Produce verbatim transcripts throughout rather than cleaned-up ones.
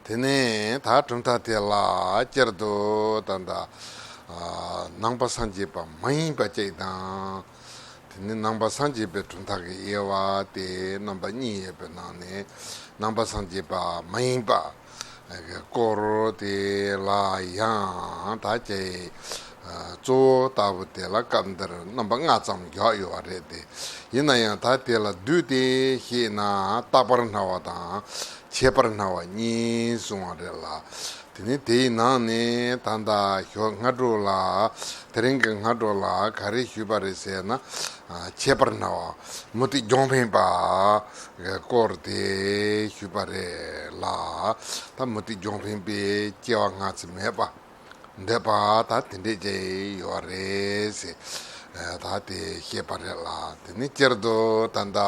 དེ་ནས་ད་གྲུབ་མཐའ་དེ་ལ་སྤྱིར་དུ་ད་ལྟ་ནང་པ་སངས་རྒྱས་པ་མ་ཡིན་པ་གཅིག་དང་། དེ་ནས་ནང་པ་སངས་རྒྱས་པའི་གྲུབ་མཐའ་གི་དབྱེ་བ་དེ་རྣམ་པ་གཉིས་ཡོད་པའི་ནང་ནས་ནང་པ་སངས་རྒྱས་པ་མ་ཡིན་པ་གི་སྐོར་དེ་ལ་ཡང་ད་ཅིག་གཙོ་བོ་ལྟ་བུ་དེ་ལ་སྐབས་འདིར་རྣམ་པ་ལྔ་ཙམ་བཞག་ཡོད་པ་རེད་དེ། ཡིན་ན་ཡང་ད་དེ་ལ་བསྡུས་ཏེ་བཤད་ན་རྟག་པར་སྨྲ་བ་དང་ཁྱད་པར་སྨྲ་བ་གཉིས་གསུངས་པ་རེད་ལ། དེ་ནི་དེའི་ནང་ནས་ད་ལྟ་ཞོགས་སྔ་དྲོ་ལ་དེ་རིང་གི་སྔ་དྲོ་ལ་ག་རེ་ཞུས་པ་རེད་ཟེར་ན། ཨ། ཁྱད་པར་སྨྲ་བ་མུ་སྟེགས་ལྗོན་ཕན་པ་གི་སྐོར་དེ་ཞུས་པ་རེད་ལ། ད་མུ་སྟེགས་ལྗོན་ཕན་པའི་སྐྱེ་བ་སྔ་ཕྱི་མེད་པ་འདོད་པ་ད་དེ་འདྲས་ཅིག་ཡོད་རེད་ཟེར། ཨ། ད་དེ་བཤད་པ་རེད་ལ། དེ་ནི་སྤྱིར་དུ་ད་ལྟ་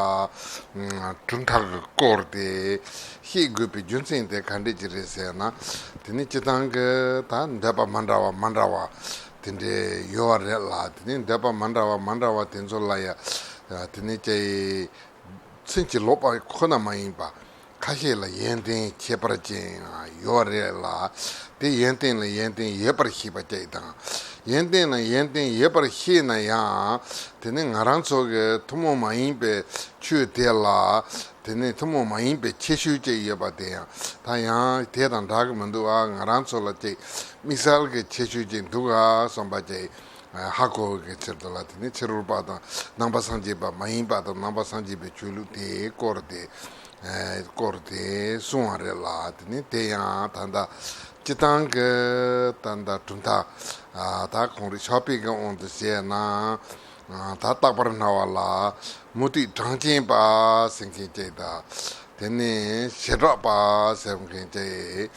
གྲུབ་མཐའ་གི་སྐོར་དེ་བཤད་དགོས་པའི་རྒྱུ་མཚན་དེ་ག་འདྲས་ཅིག་རེད་ཟེར་ན། དེ་ནི་སྤྱིར་བཏང་གི་ད་འདོད་པ་མ་འདྲ་བ་མ་འདྲ་བ་དེ་འདྲས་ཡོད་པ་རེད་ལ། དེ་ནི་འདོད་པ་མ་འདྲ་བ་མ་འདྲ་བ་དེ་ཚོ་ལ་ཡ། དེ་ནི་ཅིག་ཚུན་གྱི་ལོག་པ་ཁོ་ན་མ་ཡིན་པ། ཁ་ཤས་ལ་ཡོན་ཏན་ཁྱད་པར་ཅན་ཡང་ཡོད་རེད་ལ། དེ་ཡོན་ཏན་ལ་ཡོན་ཏན་ཡོད་པར་ཤེས་པ་གཅིག་དང་། ཡོན་ཏན་ལ་ཡོན་ཏན་ཡོད་པར་ཤེས་ན་ཡང་། དེ་ནི་ང་རང་ཚོ་གི་ཐུན་མོང་མ་ཡིན་པའི་ཆོས་དེ་ལ། དེ་ནི་ཐུན་མོང་མ་ཡིན་པའི་ཁྱད་ཆོས་ཅིག་ཡོད་པ་དེ་ཡང་། ད་ཡང་དེ་དང་འདྲ་གི་མི་འདུག་ཨ། ང་རང་ཚོ་ལ་ཅིག་དམིགས་བསལ་གྱི་ཁྱད་ཆོས་ཅིག་འདུག་ཨ་བསམ་པ་ཅིག་ཧ་གོ་བའི་ཕྱིར་དུ་ལ། དེ་ནི་ཕྱི་རོལ་པ་དང་ནང་པ་སངས་རྒྱས་པ་མ་ཡིན་པ་དང་ནང་པ་སངས་རྒྱས་པའི་ཆོས་ལུགས་དེའི་སྐོར་དེ། ཨ། སྐོར་དེ་གསུངས་པ་རེད་ལ། དེ་ནི་དེ་ཡང་ད་ལྟ་སྤྱིར་བཏང་གི་ད་ལྟ་གྲུབ་མཐའ། ཨ། ད་ཁོང་རང་ཕྱག་དཔེ་གི་དབང་དུ་བྱས་ན། ཨ། ད་རྟག་པར་སྨྲ་བ་ལ་མུ་སྟེགས་གྲངས་ཅན་པ་ཟེར་མཁན་ཅིག་དང་། དེ་ནས་བྱེ་བྲག་པ་ཟེར་མཁན་ཅིག་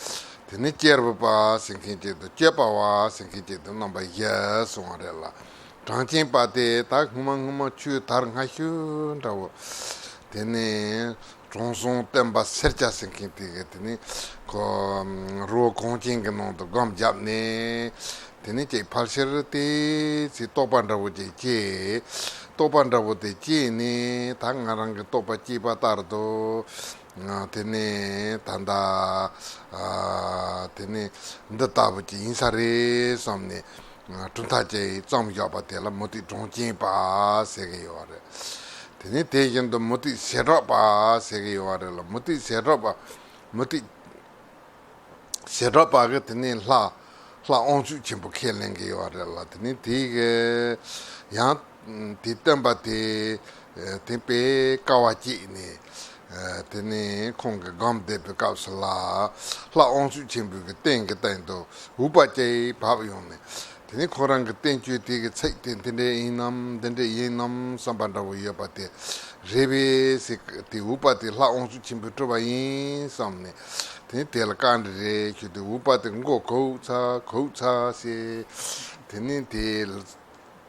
དེ་ནས་གཅེར་བུ་པ་ཟེར་མཁན་ཅིག་དང་གཅོད་པ་བ་ཟེར་མཁན་ཅིག་དང་རྣམ་པ་བཞི་གསུངས་པ་རེད་ལ། གྲངས་ཅན་པ་དེ་ད་སྔོན་མ་སྔོན་མ་ཆོས་དར་སྔ་ཤོས་འདྲ་བོ། དེ་ནས་དྲང་སྲོང་སྟོན་པ་སེར་སྐྱ་ཟེར་མཁན་དེ་གི་དེ་ནས་ཁོ་རི་བོ་གངས་ཅན་གྱི་ནང་དུ་སྒོམ་བརྒྱབ་ནས། དེ་ནས་ཅིག་ཕལ་ཆེར་དེ་ཚེ་རྟོགས་པ་འདྲ་བོ་ཅིག་སྐྱེས། རྟོགས་པ་འདྲ་བོ་དེ་སྐྱེས་ནས་ད་ང་རང་གི་རྟོགས་པ་སྐྱེས་པ་ལྟར་དུ། དེ་ནས་ད་ལྟ། ཨ། དེ་ནས་འདི་ལྟ་བུ་ཅིག་ཡིན་ས་རེད་བསམ་ནས། གྲུབ་མཐའ་ཅིག་བརྩམས་བཞག་པ་དེ་ལ་མུ་སྟེགས་གྲངས་ཅན་པ་ཟེར་གི་ཡོད་རེད། དེ་ནས་དེ་བཞིན་དུ་མུ་སྟེགས་བྱེ་བྲག་པ་ཟེར་གི་ཡོད་རེད་ལ། མུ་སྟེགས་བྱེ་བྲག་པ། མུ་སྟེགས་བྱེ་བྲག་པ་གི་དེ་ནས་ལྷ། ལྷ་དབང་ཕྱུག་ཆེན་པོ་ཁས་ལེན་གི་ཡོད་རེད་ལ། དེ་ནས་དེ་གི་ཡང་དེ་སྟོན་པ་དེ་དེ་དཔེ་དཀའ་བ་སྤྱད་ནས། དེ་ནས་ཁོང་གི་སྒོམ་བསྡད་པའི་སྐབས་སུ་ལ། ལྷ་དབང་ཕྱུག་ཆེན་པོའི་གི་སྟེང་གི་སྟེང་དུ་འུག་པ་ཅིག་བབས་ཡོང་ནས། དེ་ནས་ཁོ་རང་གི་བསྟན་བཅོས་དེ་གི་ཚིག་དེ་འདི་འདྲས་ཡིན་ནམ་འདི་འདྲས་ཡིན་ནམ་བསམ་པ་འདྲ་བོ་ཡོད་པ་དེ་རེད་པས་ཟེར། དེ་འུག་པ་དེ་ལྷ་དབང་ཕྱུག་ཆེན་པོས་སྤྲུལ་པ་ཡིན་བསམ་ནས། དེ་ནས་དེ་ལ་བཀའ་འདྲི་རེ་ཞུས་ཏེ། འུག་པ་དེ་མགོ་གུག་ཚ་གུག་ཚ་ཟེར། དེ་ནས་དེ་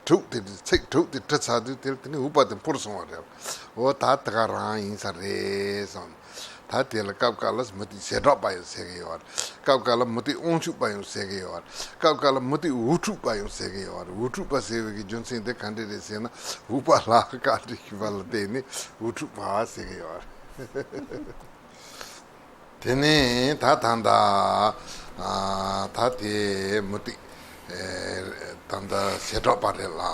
དྲུག་དེ་ཚིག་དྲུག་དེ་དྲི་ཚར་དུས། དེ་དེ་ནས་འུག་པ་དེ་འཕུར་སོང་བ་རེད། འོ་ད་དེ་ག་རང་ཡིན་ས་རེད་བསམ། ད་དེ་ལ་སྐབས་འགའ་ལ་མུ་སྟེགས་བྱེ་བྲག་པ་ཡང་ཟེར་གི་ཡོད་རེད། སྐབས་འགའ་ལ་མུ་སྟེགས་དབང་ཕྱུག་པ་ཡང་ཟེར་གི་ཡོད་རེད། སྐབས་འགའ་ལ་མུ་སྟེགས་འུག་ཕྲུག་པ་ཡང་ཟེར་གི་ཡོད་རེད། འུག་ཕྲུག་པ་ཟེར་བའི་གི་རྒྱུ་མཚན་དེ་ག་འདྲས་རེད་ཟེར་ན། འུག་པ་ལ་བཀའ་འདྲི་ཞུས་པ་ལ་བརྟེན་ནས་འུག་ཕྲུག་པ་ཟེར་གི་ཡོད་རེད། དེ་ནས་ད་ད་ད། ཨ། ད་དེ་མུ་སྟེགས། ཨེ། ད་ལྟ་བྱེ་བྲག་པ་རེད་ལ།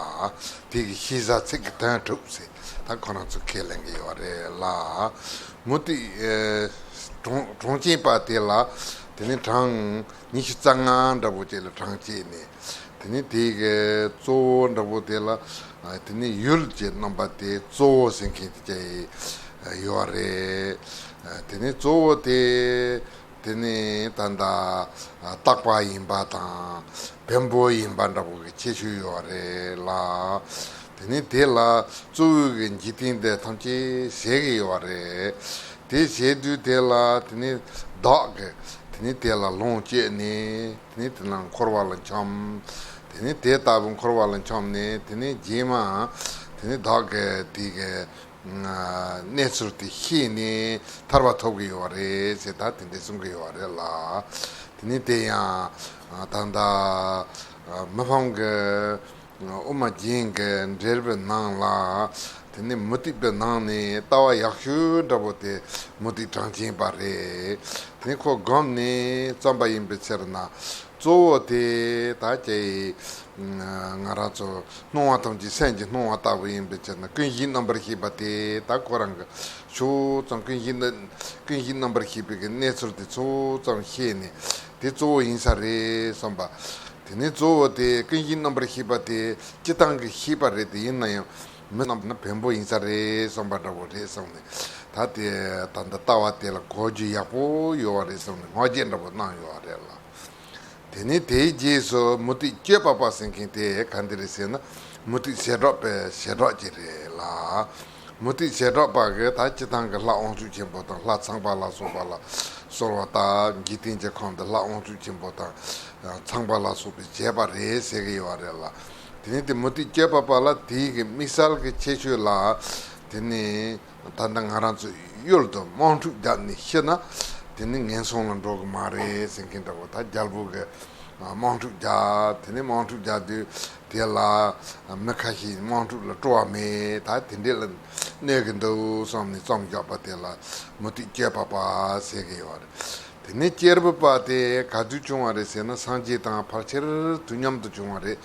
དེ་གི་ཤེས་བྱ་ཚིག་གི་དོན་གྲུབ་ཟེར། ད་ཁོ་རང་ཚོ་ཁས་ལེན་གི་ཡོད་རེད་ལ། མུ་སྟེགས། ཨེ། གྲངས་གྲངས་ཅན་པ་དེ་ལ། དེ་ནི་གྲངས་ཉི་ཤུ་རྩ་ལྔ་འདྲ་བོ་ཅིག་ལ་གྲངས་བཅད་ནས། དེ་ནི་དེ་གི་གཙོ་བོ་འདྲ་བོ་དེ་ལ། ཨ། དེ་ནི་ཡུལ་གྱི་རྣམ་པ་དེ་གཙོ་བོ་ཟེར་མཁན་དེ་ཅིག་ཡོད་རེད། ཨ། དེ་ནི་གཙོ་བོ་དེ། དེ་ནི་ད་ལྟ་རྟག་པ་ཡིན་པ་དང་བེམ་པོ་ཡིན་པ་འདྲ་བོ་གི་ཁྱད་ཆོས་ཡོད་རེད་ལ། དེ་ནི་དེ་ལ་གཙོ་བོའི་གི་འཇིག་རྟེན་འདི་ཐམས་ཅད་ཟེར་གི་ཡོད་རེད། དེ་ཟེར་དུས་དེ་ལ་དེ་ནི་བདག་གི་དེ་ནི་དེ་ལ་ལོངས་སྤྱོད་ནས། དེ་ནི་དེ་ན་འཁོར་བ་ལ་འཁྱམས། དེ་ནི་དེ་ལྟ་བུ་འཁོར་བ་ལ་འཁྱམས་ནས། དེ་ནི་རྗེས་མ་དེ་ནི་བདག་གི་དེ་གི་གནས་ཚུལ་དེ་ཤེས་ནས་ཐར་པ་ཐོབ་ཀྱི་ཡོད་རེད་ཟེར། ད་དེ་འདྲ་གསུང་གི་ཡོད་རེད་ལ། དེ་ནི་དེ་ཡང་ད་ལྟ་མི་ཕམ་གྱི་ དབུ་མ་རྒྱན་གྱི་འགྲེལ་པའི་ནང་ལ། དེ་ནས་མུ་སྟེགས་པའི་ནང་ནས་ལྟ་བ་ཡག་ཤོས་འདྲ་པོ་དེ་མུ་སྟེགས་གྲངས་ཅན་པ་རེད། དེ་ནས་ཁོ་སྒོམ་ནས་བརྩམས་པ་ཡིན་པའི་ཕྱིར་ན། གཙོ་བོ་དེ་ད་ཅི་ང་རང་ཚོ་སྣང་བ་ཐམས་ཅད་སེམས་ཀྱི་སྣང་བ་ལྟ་བུ་ཡིན་པའི་ཕྱིར་ན། ཀུན་གཞིའི་རྣམ་པར་ཤེས་པ་དེ་ད་ཁོ་རང་གི་ཕྱོགས་ཙམ། ཀུན་གཞི་ན་ཀུན་གཞིའི་རྣམ་པར་ཤེས་པའི་གི་གནས་ཚུལ་དེ་ཚོ་ཙམ་ཤེས་ནས་དེ་གཙོ་བོ་ཡིན་ས་རེད་བསམ་པ། དེ་ནས་གཙོ་བོ་དེ་ཀུན་གཞིའི་རྣམ་པར་ཤེས་པ་དེ་སྤྱིར་བཏང་གི་ཤེས་པ་རེད། དེ་ཡིན་ན་ཡང་མི་རྣམས་ན་བེམ་པོ་ཡིན་ས་རེད་བསམ་པ་འདྲ་པོ་རེད་བསམ་ནས། ད་དེ་ད་ལྟ་ལྟ་བ་དེ་ལ་གོ་རྒྱུ་ཡག་པོ་ཡོད་པ་རེད་བསམ་ནས་བསྔགས་བརྗོད་འདྲ་པོ་གནང་ཡོད་པ་རེད་ལ། དེ་ནས་དེའི་རྗེས་སུ་མུ་སྟེགས་དཔྱོད་པ་པ་ཟེར་མཁན་དེ་ག་འདི་རེད་ཟེར་ན། མུ་སྟེགས་བྱེ་བྲག་པའི་བྱེ་བྲག་ཅིག་རེད་ལ། མུ་སྟེགས་བྱེ་བྲག་པ་གིས་ད་སྤྱིར་བཏང་གི་ལྷ་དབང་ཕྱུག་ཆེན་པོ་དང་ལྷ་ཚངས་པ་ལ་སོགས་པ་ལ་གསོལ་བ་བཏབ། འཇིག་རྟེན་གྱི་ཁམས་འདི་ལྷ་དབང་ཕྱུག་ཆེན་པོ་དང་ཚངས་པ་ལ་སོགས་པས་བྱས་པ་རེད་ཟེར་གི་ཡོད་རེད་ལ། དེ་ནས་དེ་མུ་སྟེགས་དཔྱོད་པ་པ་ལ་དེའི་གི་དམིགས་བསལ་གྱི་ཁྱད་ཆོས་ལ། དེ་ནས། ད་ལྟ་ང་རང་ཚོ་གཡུལ་དུ་དམག་འཁྲུག་བརྒྱབ་ནས་ཤི་ན། དེ་ནི་ངན་སོང་ལ་འགྲོ་གི་མ་རེད་ཟེར་མཁན་འདྲ་པོ། ད་རྒྱལ་པོ་གི་དམག་འཁྲུག་རྒྱག་དེ་ནི་དམག་འཁྲུག་རྒྱག་དུས་དེ་ལ་མི་ཁ་ཤས་དམག་འཁྲུག་ལ་སྤྲོ་བ་མེད། ད་དེ་འདྲས་ལ་གནོད་གི་འདུག་བསམ་ནས་བརྩམས་བཞག་པ་དེ་ལ་མུ་སྟེགས་དཔྱོད་པ་པ་ཟེར་གི་ཡོད་རེད། དེ་ནི་དཔྱོད་པ་པ་དེ་ག་དུས་བྱུང་བ་རེད་ཟེར་ན། སངས་རྒྱས་དང་ཕལ་ཆེར་དུས་མཉམ་དུ་བྱུང་བ་རེད།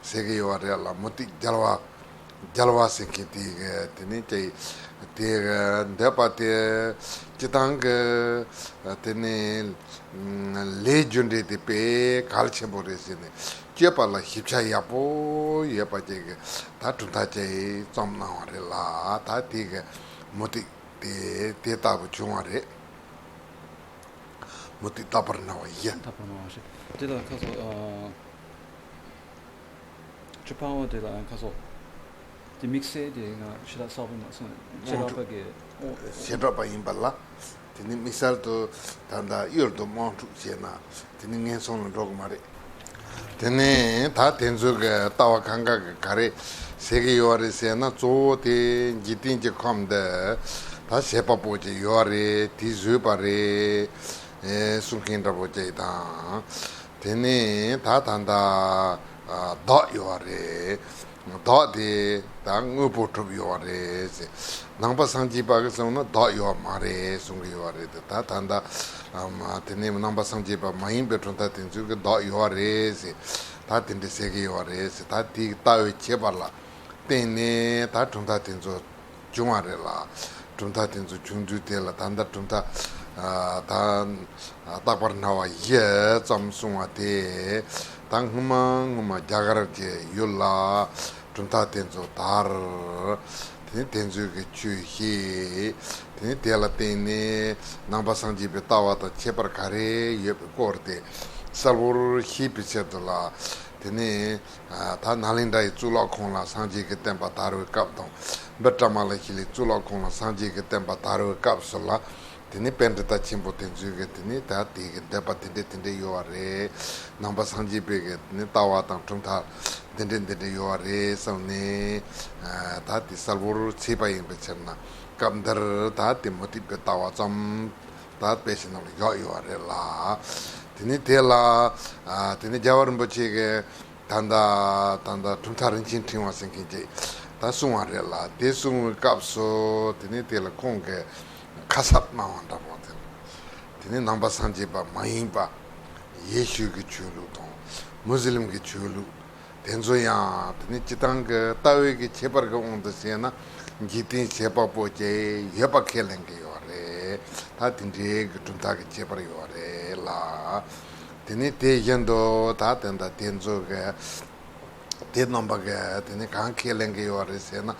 ཟེར་གི་ཡོད་རེད་ལ། མུ་སྟེགས་རྒྱལ་བ། རྒྱལ་བ་ཟེར་མཁན་དེ་གི་དེ་ནི་ཅི། དེ་གི་འདོད་པ་དེ་སྤྱིར་བཏང་གི་དེ་ནི་ལས་རྒྱུ་འབྲས་དེ་དཔེ་གལ་ཆེན་པོ་རེད་ཟེར་ནས་དཔྱོད་པ་ལ་ཞིབ་ཆ་ཡག་པོ་ཡོད་པ་ཅིག་གི་ད་གྲུབ་མཐའ་ཅིག་བརྩམས་གནང་བ་རེད་ལ། ད་དེ་གི་མུ་སྟེགས་དེ་དེ་ལྟ་བུ་བྱུང་བ་རེད། མུ་སྟེགས་རྟག་པར་སྨྲ་བ་བཞི། རྟག་པར་སྨྲ་བ་བཞི། དེ་ལ་ཁ་སོ། ཆུ་ཕང་བ་དེ་ལ་ཁ་སོ། དེ་དམིགས་བསལ་དེ་ང་ཞེ་དྲག་གསལ་པོ་མ་སོང་། ཞེ་དྲག་པ་གི། ཞེ་དྲག་པ་ཡིན་པ་ལ། དེ་ནི་དམིགས་བསལ་དུ་ད་ལྟ་གཡུལ་དུ་དམག་འཁྲུག་བྱས་ན་དེ་ནི་ངན་སོང་ལ་འགྲོ་གི་མ་རེད། དེ་ནི་ད་དེ་ཚོའི་གི་ལྟ་བ་གང་ག་གི་ག་རེ་ཟེར་གི་ཡོད་རེད་ཟེར་ན། གཙོ་བོ་དེ་འཇིག་རྟེན་གྱི་ཁམས་འདི་ད་བྱེད་པ་པོ་ཅིག་ཡོད་རེད། དེ་བཟོས་པ་རེད། ཨེ་གསུང་མཁན་འདྲ་པོ་ཅིག་དང་། དེ་ནས་ད་ད་ལྟ་བདག་ཡོད་རེད། བདག་དེ་ད་དངོས་པོ་གྲུབ་ཡོད་རེད་ཟེར། ནང་པ་སངས་རྒྱས་པ་གིས་གསུངས་ན་བདག་ཡོད་མ་རེད་གསུང་གི་ཡོད་རེད། ད་ད་ལྟ་དེ་ནས་ནང་པ་སངས་རྒྱས་པ་མ་ཡིན་པའི་གྲུབ་མཐའ་དེ་ཚོས་གི་བདག་ཡོད་རེད་ཟེར། ད་དེ་འདྲ་ཟེར་གི་ཡོད་རེད་ཟེར། ད་དེའི་ལྟ་བའི་ཁྱད་པར་ལ་བརྟེན་ནས་ད་གྲུབ་མཐའ་དེ་ཚོ་བྱུང་བ་རེད་ལ། གྲུབ་མཐའ་དེ་ཚོ་བྱུང་དུས་དེ་ལ་ད་ལྟ་གྲུབ་མཐའ་ཨ་ད་རྟག་པར་སྨྲ་བ་བཞི་ཙམ་གསུངས་པ་དེ། ད་སྔོན་མ་སྔོན་མ་རྒྱ་གར་གྱི་ཡུལ་ལ་གྲུབ་མཐའ་དེ་ཚོ་དར། དེ་ནས་དེ་ཚོའི་གི་ཆོས་བཤད། དེ་ནས་དེ་ལ་བརྟེན་ནས་ནང་པ་སངས་རྒྱས་པའི་ལྟ་བ་དང་ཁྱད་པར་ག་རེ་ཡོད་པའི་སྐོར་དེ་གསལ་པོར་ཤེས་པའི་ཆེད་དུ་ལ། དེ་ནས། ད་ནཱ་ལེནྡྲ་ཡི་གཙུག་ལག་ཁང་ལ་སངས་རྒྱས་ཀྱི་བསྟན་པ་དར་བའི་སྐབས་དང་། བི་ཀྲ་མ་ལ་ཤཱི་ལའི་གཙུག་ལག་ཁང་ལ་སངས་རྒྱས་ཀྱི་བསྟན་པ་དར་བའི་སྐབས་སུ་ལ། དེ་ནས་པཎྜི་ཏ་ཆེན་པོ་དེ་ཚོས་གི་དེ་ནས་ད་དེ་གི་འདོད་པ་དེ་འདྲས་དེ་འདྲས་ཡོད་པ་རེད། ནང་པ་སངས་རྒྱས་པའི་གི་དེ་ནས་ལྟ་བ་དང་གྲུབ་མཐའ་འདི་འདྲས་འདི་འདྲས་ཡོད་པ་རེད་བསམ་ནས། ད་དེ་གསལ་པོར་ཕྱེས་པ་ཡིན་པའི་ཕྱིར་ན། སྐབས་འདིར་ད་དེ་མུ་སྟེགས་པའི་ལྟ་བ་ཙམ། ད་དཔེ་ཆ་ནང་ལ་བཞག་ཡོད་པ་རེད་ལ། དེ་ནས་དེ་ལ་ཨ་དེ་ནས་རྒྱལ་བ་རིན་པོ་ཆེ་གིས་ད་ལྟ་ད་ལྟ་གྲུབ་མཐའ་རིན་ཆེན་ཕྲེང་བ་ཟེར་མཁན་ཅིག་ད་གསུངས་པ་རེད་ལ། དེ་གསུང་བའི་སྐབས་སུ་དེ་ནས་དེ་ལ་ཁོང་གིས་ཁ་གསབ་གནང་བ་འདྲ་པོ་དེ། དེ་ནས་ནང་པ་སངས་རྒྱས་པ་མ་ཡིན་པ། ཡེ་ཤུ་གི་ཆོས་ལུགས་དང་མུ་ཟི་ལིམ་གྱི་ཆོས་ལུགས། དེ་ཚོ་ཡང་དེ་ནི་སྤྱིར་བཏང་གི་ལྟ་བའི་གི་ཁྱད་པར་གྱི་དབང་དུ་བྱས་ན། འཇིག་རྟེན་བྱེད་པ་པོ་ཅིག་ཡོད་པ་ཁས་ལེན་གྱི་ཡོད་རེད། ད་དེ་འདྲའི་གི་གྲུབ་མཐའ་གི་ཁྱད་པར་ཡོད་རེད་ལ། དེ་ནི་དེ་བཞིན་དུ་ད་དེ་འདྲ་དེ་ཚོ་གི་དེ་རྣམ་པ་གི་དེ་ནི་གང་ཁས་ལེན་གྱི་ཡོད་རེད་ཟེར་ན།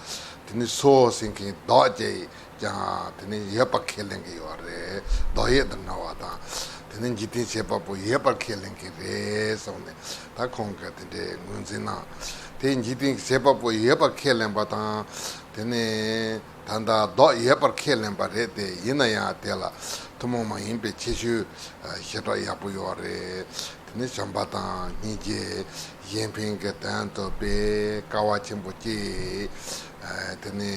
དེ་ནི་སོ་ཟེར་མཁན་བདག་ཅིག་ཀྱང་དེ་ནི་ཡོད་པ་ཁས་ལེན་གྱི་ཡོད་རེད། བདག་ཡོད་དུ་འགྲོ་བ་དང་། དེ་ནི་འཇིག་རྟེན་བྱེད་པ་པོ་ཡོད་པར་ཁས་ལེན་གྱི་རེད་གསུངས་ནས། ད་ཁོང་གིས་དེ་འདྲའི་ངོས་འཛིན་གནང་། དེ་འཇིག་རྟེན་བྱེད་པ་པོ་ཡོད་པར་ཁས་ལེན་པ་དང་། དེ་ནི་ད་ལྟ་བདག་ཡོད་པར་ཁས་ལེན་པ་རེད་དེ། ཡིན་ན་ཡང་དེ་ལ་ཐུན་མོང་མ་ཡིན་པའི་ཁྱད་ཆོས་ཞེ་དྲག་ཡག་པོ་ཡོད་རེད། དེ་ནི་བྱམས་པ་དང་སྙིང་རྗེ། གཞན་ཕན་གྱི་དོན་དུ་དཔེ་དཀའ་བ་ཆེན་པོ་སྤྱད། དེ་ནི་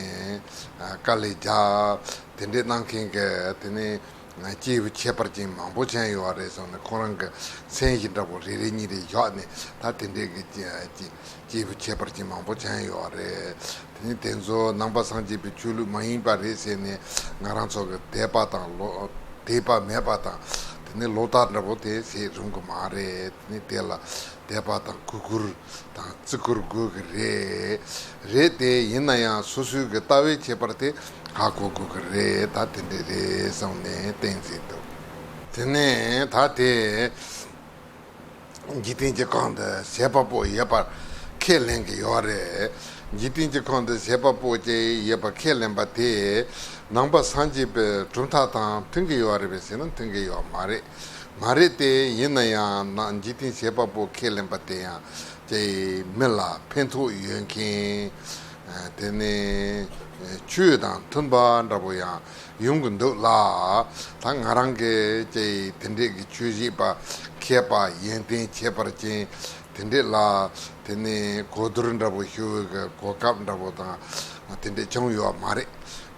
དཀའ་ལས་རྒྱག་དེ་འདྲའི་གནང་མཁན་གྱི་དེ་ནི། སྐྱེས་བུ་ཁྱད་པར་ཅན་མང་པོ་ཅན་ཡོད་རེད་གསུངས་ནས། ཁོ་རང་གི་མཚན་གཞི་འདྲ་པོ་རེ་རེ་གཉིས་རེ་བཞག་ནས། ད་དེ་འདྲའི་གི་སྐྱེས་བུ་ཁྱད་པར་ཅན་མང་པོ་ཅན་ཡོད་རེད། དེ་ནི་དེ་ཚོ་ནང་པ་སངས་རྒྱས་པའི་ཆོས་ལུགས་མ་ཡིན་པ་རེད་ཟེར་ནས། ང་རང་ཚོ་གི་དད་པ་དང་ལོ་དད་པ་མེད་པ་དང་། དེ་ནི་ལོག་ལྟ་འདྲ་པོ་དེ་བྱེད་རུང་གི་མ་རེད། དེ་ནི་དེ་ལ་དད་པ་དང་གུས་བཀུར་དང་བརྩི་བཀུར་དགོས་ཀྱི་རེད། རེད་དེ། ཡིན་ན་ཡང་སོ་སོའི་གི་ལྟ་བའི་ཁྱད་པར་དེ་ཧ་གོ་དགོས་ཀྱི་རེད། ད་དེ་འདྲ་རེད་བསམ་ནས་གཏན་ཚིགས་འདུག་དེ་ནས་ད་དེ། འཇིག་རྟེན་གྱི་ཁམས་འདི་བྱེད་པ་པོ་ཡོད་པར་ཁས་ལེན་གྱི་ཡོད་རེད། འཇིག་རྟེན་གྱི་ཁམས་འདི་བྱེད་པ་པོ་ཅིག་ཡོད་པར་ཁས་ལེན་པ་དེ། ནང་པ་སངས་རྒྱས་པའི་གྲུབ་མཐའ་དང་མཐུན་གྱི་ཡོད་རེད་པས་ཟེར་ན། མཐུན་གྱི་ཡོད་མ་རེད། མ་རེད་དེ། ཡིན་ན་ཡང་ན་འཇིག་རྟེན་བྱེད་པ་པོ་ཁས་ལེན་པ་དེ་ཡང་ཅིག་མི་ལ་ཕན་ཐོགས་ཡོད་མཁན། དེ་ནས་ཆོས་དང་མཐུན་པ་འདྲ་པོ་ཡང་ཡོང་གི་འདུག་ལ། ད་ང་རང་གི་ཅིག་དེ་འདྲས་ཀྱི་ཆོས་བྱེད་པ་མཁས་པ་ཡོན་ཏན་ཁྱད་པར་ཅན་དེ་འདྲས་ལ། དེ་ནས་གོ་བསྡུར་འདྲ་པོ་ཞུ་བའི་གི་གོ་སྐབས་འདྲ་པོ་དང་དེ་འདྲས་བྱུང་ཡོད་མ་རེད།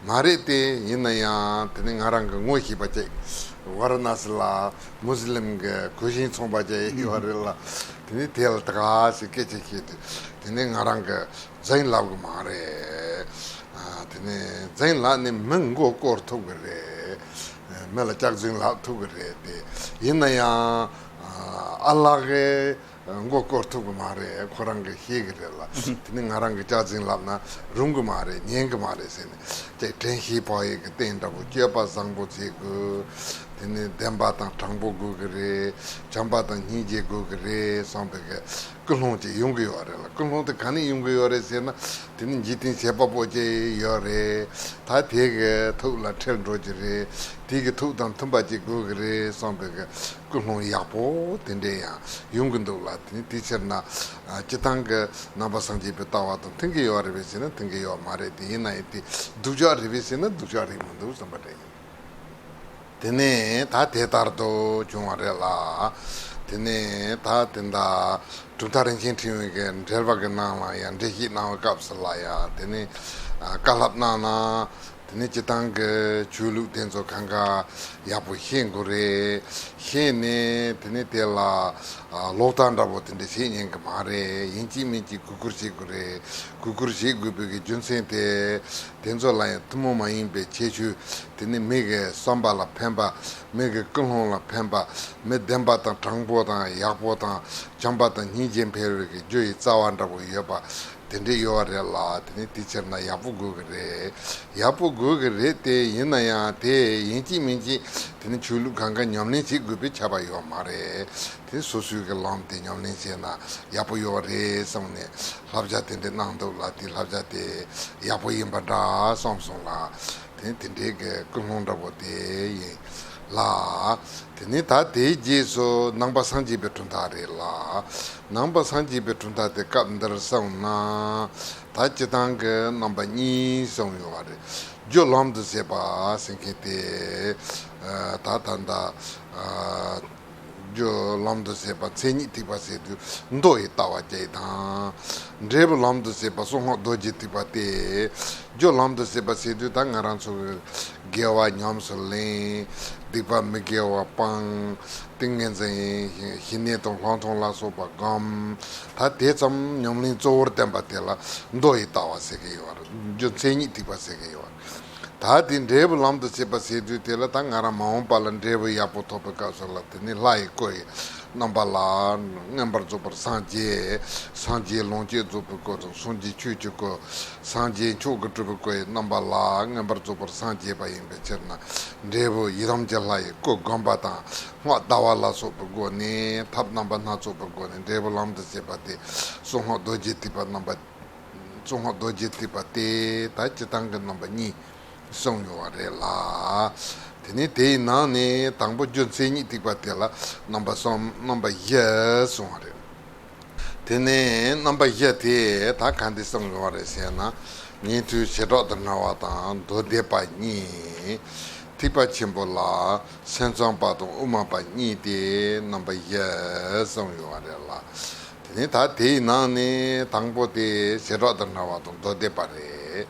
མ་རེད་དེ། ཡིན་ན་ཡང་དེ་ནས་ང་རང་གི་ངོ་ཤེས་པ་ཅིག་ཝཱ་ར་ཎ་སི་ལ་མུ་སི་ལིམ་གི་གོས་ཆེན་ཚོང་པ་ཅིག་ཡོད་རེད་ལ། དེ་ནས་དེ་ལ་ད་ག་ཞིག་སྐད་ཆ་བཤད་དུས། དེ་ནས་ང་རང་གི་འཛིང་ལབ་གི་མ་རེད། ཨ། དེ་ནས་འཛིང་ལབ་ནས་མི་མགོ་སྐོར་ཐུབ་གི་རེད། མི་ལ་སྐྱག་རྫུན་ལབ་ཐུབ་གི་རེད་དེ། ཡིན་ན་ཡང་ཨ་ལགས་ཀྱི་མགོ་སྐོར་ཐུབ་གི་མ་རེད། ཁོ་རང་གིས་ཤེས་གི་རེད་ལ། དེ་ནས་ང་རང་གིས་སྐྱག་རྫུན་ལབ་ན་རུང་གི་མ་རེད། ཉན་གི་མ་རེད་ཟེར་ནས། ཅིག་དྲན་ཤེས་བག་ཡོད་ཀྱི་རྟེན་འདྲ་པོ། སྤྱོད་པ་བཟང་པོ་བྱེད་དགོས། དེ་ནས་བདེན་པ་དང་དྲང་པོ་དགོས་གི་རེད། བྱམས་པ་དང་སྙིང་རྗེ་དགོས་གི་རེད་བསམ་པའི་གི་ཀུན་སློང་ཅིག་ཡོང་གི་ཡོད་རེད་ལ། ཀུན་སློང་དེ་ག་ནས་ཡོང་གི་ཡོད་རེད་ཟེར་ན། དེ་ནི་འཇིག་རྟེན་བྱེད་པ་པོ་ཅིག་ཡོད་རེད། ད་དེ་གི་ཐུགས་ལ་ཁྲེལ་འགྲོ་གི་རེད། དེ་གི་ཐུགས་དང་མཐུན་པ་ཅིག་དགོས་གི་རེད་བསམ་པའི་གི་ཀུན་སློང་ཡག་པོ་དེ་འདྲས་ཡང་ཡོང་གི་འདུག་ལ། དེ་ནི་དེའི་ཕྱིར་ན། ཨ། སྤྱིར་བཏང་གི་ནང་པ་སངས་རྒྱས་པའི་ལྟ་བ་དང་མཐུན་གི་ཡོད་རེད་པས་ཟེར་ན། མཐུན་གི་ཡོད་མ་རེད་དེ། ཡིན་ན་ཡང་དེ་སྡུག་ཅག་རེད་པས་ཟེར་ན། སྡུག་ཅག་རེད་མི་འདུག་བསམ་པ་རེད། དེ་ནས་ད་དེ་ལྟར་དུ་བྱུང་བ་རེད་ལ། དེ་ནས་ད་དེ་འདྲ་གྲུབ་མཐའ་རིན་ཆེན་ཕྲེང་བའི་གི་འགྲེལ་པ་གི་ནང་ལ་ཡང་འགྲེལ་བཤད་གནང་བའི་སྐབས་སུ་ལ་ཡང་། དེ་ནས་ཨ་བཀའ་སློབ་གནང་ན། དེ་ནས་སྤྱིར་བཏང་གི་ཆོས་ལུགས་དེ་ཚོ་གང་ག་ཡག་པོ་ཤེས་དགོས་རེད། ཤེས་ནས་དེ་ནས་དེ་ལ་ཨ་ལོག་ལྟ་འདྲ་པོ་དེ་འདྲ་བྱེད་ཉན་གི་མ་རེད། ཡིན་གཅིག་མིན་གཅིག་གུས་བཀུར་བྱེད་དགོས་རེད། གུས་བཀུར་བྱེད་དགོས་པའི་གི་རྒྱུ་མཚན་དེ། དེ་ཚོ་ལ་ཡང་ཐུན་མོང་མ་ཡིན་པའི་ཁྱད་ཆོས། དེ་ནི་མི་གི་བསམ་པ་ལ་ཕན་པ། མི་གི་ཀུན་སློང་ལ་ཕན་པ། མི་བདེན་པ་དང་དྲང་པོ་དང་ཡག་པོ་དང་བྱམས་པ་དང་སྙིང་རྗེ་འཕེལ་བའི་གི་རྒྱུ་ཡི་རྩ་བ་འདྲ་པོ་ཡོད་པ་དེ་འདྲ་ཡོད་རེད་ལ། དེ་ནི་དེའི་ཕྱིར་ན་ཡག་པོ་དགོས་གི་རེད། ཡག་པོ་དགོས་གི་རེད་དེ། ཡིན་ན་ཡང་དེ་ཡིན་གཅིག་མིན་གཅིག་དེ་ནི་ཆོས་ལུགས་གང་ག་ཉམས་ལེན་བྱེད་དགོས་པའི་ཁྱབ་པ་ཡོད་མ་རེད། དེ་སོ་སོའི་གི་ལམ་དེ་ཉམས་ལེན་བྱས་ན་ཡག་པོ་ཡོད་རེད་བསམ་ནས་བསླབ་བྱ་དེ་འདྲ་གནང་འདུག་ལ། དེ་བསླབ་བྱ་དེ་ཡག་པོ་ཡིན་པ་འདྲ་བསམ་སོང་ལ། དེ་དེ་འདྲའི་གི་ཀུན་སློང་འདྲ་པོ་དེ་ཡིན་ལ། དེ་ནས་ད་དེའི་རྗེས་སུ་ནང་པ་སངས་རྒྱས་པའི་གྲུབ་མཐའ་རེད་ལ། ནང་པ་སངས་རྒྱས་པའི་གྲུབ་མཐའ་དེ་སྐབས་འདིར་གསུངས་ན། ད་སྤྱིར་བཏང་གི་རྣམ་པ་གཉིས་གསུངས་ཡོད་པ་རེད། རྒྱུ་ལམ་དུ་བྱེད་པ་ཟེར་མཁན་དེ། ཨ། ད་ད་ད། ཨ། རྒྱུ་ལམ་དུ་བྱེད་པ་མཚན་ཉིད་ཐེག་པ་ཟེར་དུས་མདོ་ཡི་ལྟ་བ་བཅས་དང་། འབྲས་བུ་ལམ་དུ་བྱེད་པ་གསང་སྔགས་རྡོ་རྗེ་ཐེག་པ་སྟེ། རྒྱུ་ལམ་དུ་བྱེད་པ་ཟེར་དུས་ད་ང་རང་ཚོ་གི་དགེ་བ་ཉམས་སུ་ལེན། སྡིག་པ་མི་དགེ་བ་སྤང་། ཏིང་ངེ་འཛིན་ཞི་གནས་དང་ལྷག་མཐོང་ལ་སོགས་པ་སྒོམ། ད་དེ་ཙམ་ཉམས་ལེན་གཙོ་བོར་བསྟན་པ་དེ་ལ་མདོ་ཡི་ལྟ་བ་ཟེར་གི་ཡོད་རེད། རྒྱུ་མཚན་ཉིད་ཐེག་པ་ཟེར་གི་ཡོད་རེད། ད་དེ་འབྲས་བུ་ལམ་དུ་བྱེད་པ་ཟེར་དུས་དེ་ལ་ད་ང་རང་མ་འོངས་པ་ལ་འབྲས་བུ་ཡག་པོ་ཐོབ་པའི་སྐབས་སུ་ལ་དེ་ནི་ལྷ་ཡི་སྐུ་ཡི་རྣམ་པ་ལ་མངོན་པར་རྫོགས་པར་སངས་རྒྱས། སངས་རྒྱས་ལོངས་སྤྱོད་རྫོགས་པའི་སྐུ་དང་། སངས་རྒྱས་ཆོས་ཀྱི་སྐུ། སངས་རྒྱས་མཆོག་གི་སྤྲུལ་པའི་སྐུ་ཡི་རྣམ་པ་ལ་མངོན་པར་རྫོགས་པར་སངས་རྒྱས་པ་ཡིན་པའི་ཕྱིར་ན། འབྲས་བུ་ཡི་དམ་གྱི་ལྷ་ཡི་སྐུ་བསྒོམ་པ་དང་། སྔགས་བཟླ་བ་ལ་སོགས་པའི་སྒོ་ནས། ཐབས་རྣམ་པ་སྣ་ཚོགས་པའི་སྒོ་ནས་འབྲས་བུ་ལམ་དུ་བྱེད་པ་སྟེ། གསང་སྔགས་རྡོ་རྗེ་ཐེག་པ་རྣམ་པ། གསང་སྔགས་རྡོ་རྗེ་ཐེག་པ་སྟེ། ད་སྤྱིར་བཏང་གི་རྣམ་པ་གཉིས་གསུངས་ཡོད་པ་རེད་ལ། དེ་ནས་དེའི་ནང་ནས་དང་པོ་རྒྱུ་མཚན་ཉིད་ཐེག་པ་དེ་ལ་རྣམ་པ་གསུམ། རྣམ་པ་བཞི་གསུངས་པ་རེད། དེ་ནས་རྣམ་པ་བཞི་དེ་ད་ག་འདྲ་གསུངས་ཡོད་པ་རེད་ཟེར་ན། ཉན་ཐོས་བྱེ་བྲག་ཏུ་སྨྲ་བ་དང་མདོ་སྡེ་པ་གཉིས། ཐེག་པ་ཆེན་པོ་ལ་སེམས་ཙམ་པ་དང་དབུ་མ་པ་གཉིས་ཏེ་རྣམ་པ་བཞི་གསུངས་ཡོད་པ་རེད་ལ། དེ་ནས་ད་དེའི་ནང་ནས་དང་པོ་དེ་བྱེ་བྲག་ཏུ་སྨྲ་བ་དང་མདོ་སྡེ་པ་རེད།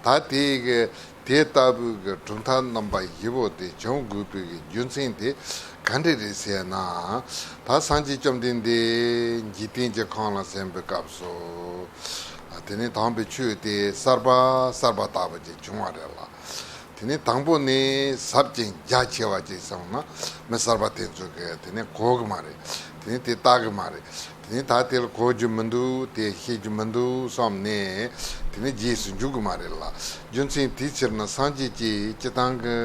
ད་དེའི་གི་ དེ་ལྟ་བུའི་གི་གྲུབ་མཐའ་རྣམ་པ་བཞི་པོ་དེ་བྱུང་དགོས་པའི་གི་རྒྱུ་མཚན་དེ་ག་འདྲ་རེད་ཟེར་ན། ད་སངས་རྒྱས་བཅོམ་ལྡན་འདས་འཇིག་རྟེན་གྱི་ཁམས་ལ་གསན་པའི་སྐབས་སུ། དེ་ནས་དམ་པའི་ཆོས་དེ་གསར་པ་གསར་པ་ལྟ་བུ་ཅིག་བྱུང་བ་རེད་ལ། དེ་ནས་དང་པོ་ནས་ཟབ་ཅིང་རྒྱ་ཆེ་བ་ཅིག་སོང་ན། མི་གསར་པ་དེ་ཚོ་གིས་དེ་ནས་གོ་གི་མ་རེད། དེ་ནས་དེ་ལྟ་གི་མ་རེད། དེ་ནས་ད་དེ་ལ་གོ་རྒྱུ་མི་འདུག་དེ་ཤེས་རྒྱུ་མི་འདུག་བསམ་ནས། དེ་ནས་རྗེས་སུ་འཇུག་གི་མ་རེད་ལ། རྒྱུ་མཚན་དེའི་ཕྱིར་ན་སངས་རྒྱས་ཀྱིས་སྤྱིར་བཏང་གི་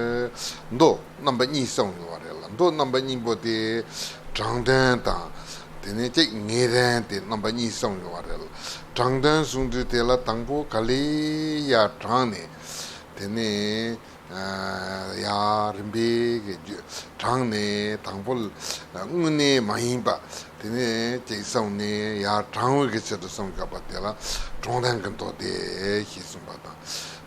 མདོ་རྣམ་པ་གཉིས་གསུངས་ཡོད་པ་རེད་ལ། མདོ་རྣམ་པ་གཉིས་པོ་དེ་དྲང་དོན་དང་། དེ་ནས་གཅིག་ངེས་དོན་དེ་རྣམ་པ་གཉིས་གསུངས་ཡོད་པ་རེད་ལ། དྲང་དོན་གསུང་དུས་དེ་ལ་དང་པོ་ག་ལེ་ཡར་དྲངས་ནས། དེ་ནས་ཡར་རིམ་པས་གི་རྒྱུ་དྲངས་ནས། དང་པོ་དངོས་གནས་མ་ཡིན་པ་དེ་ནས་ཅིག་གསུངས་ནས། ཡར་དྲང་བའི་གི་ཆེད་དུ་གསུངས་ཡོད་པ་དེ་ལ་དྲང་དོན་གྱི་མདོ་སྡེ་ཞེས་གསུངས་པ་དང་།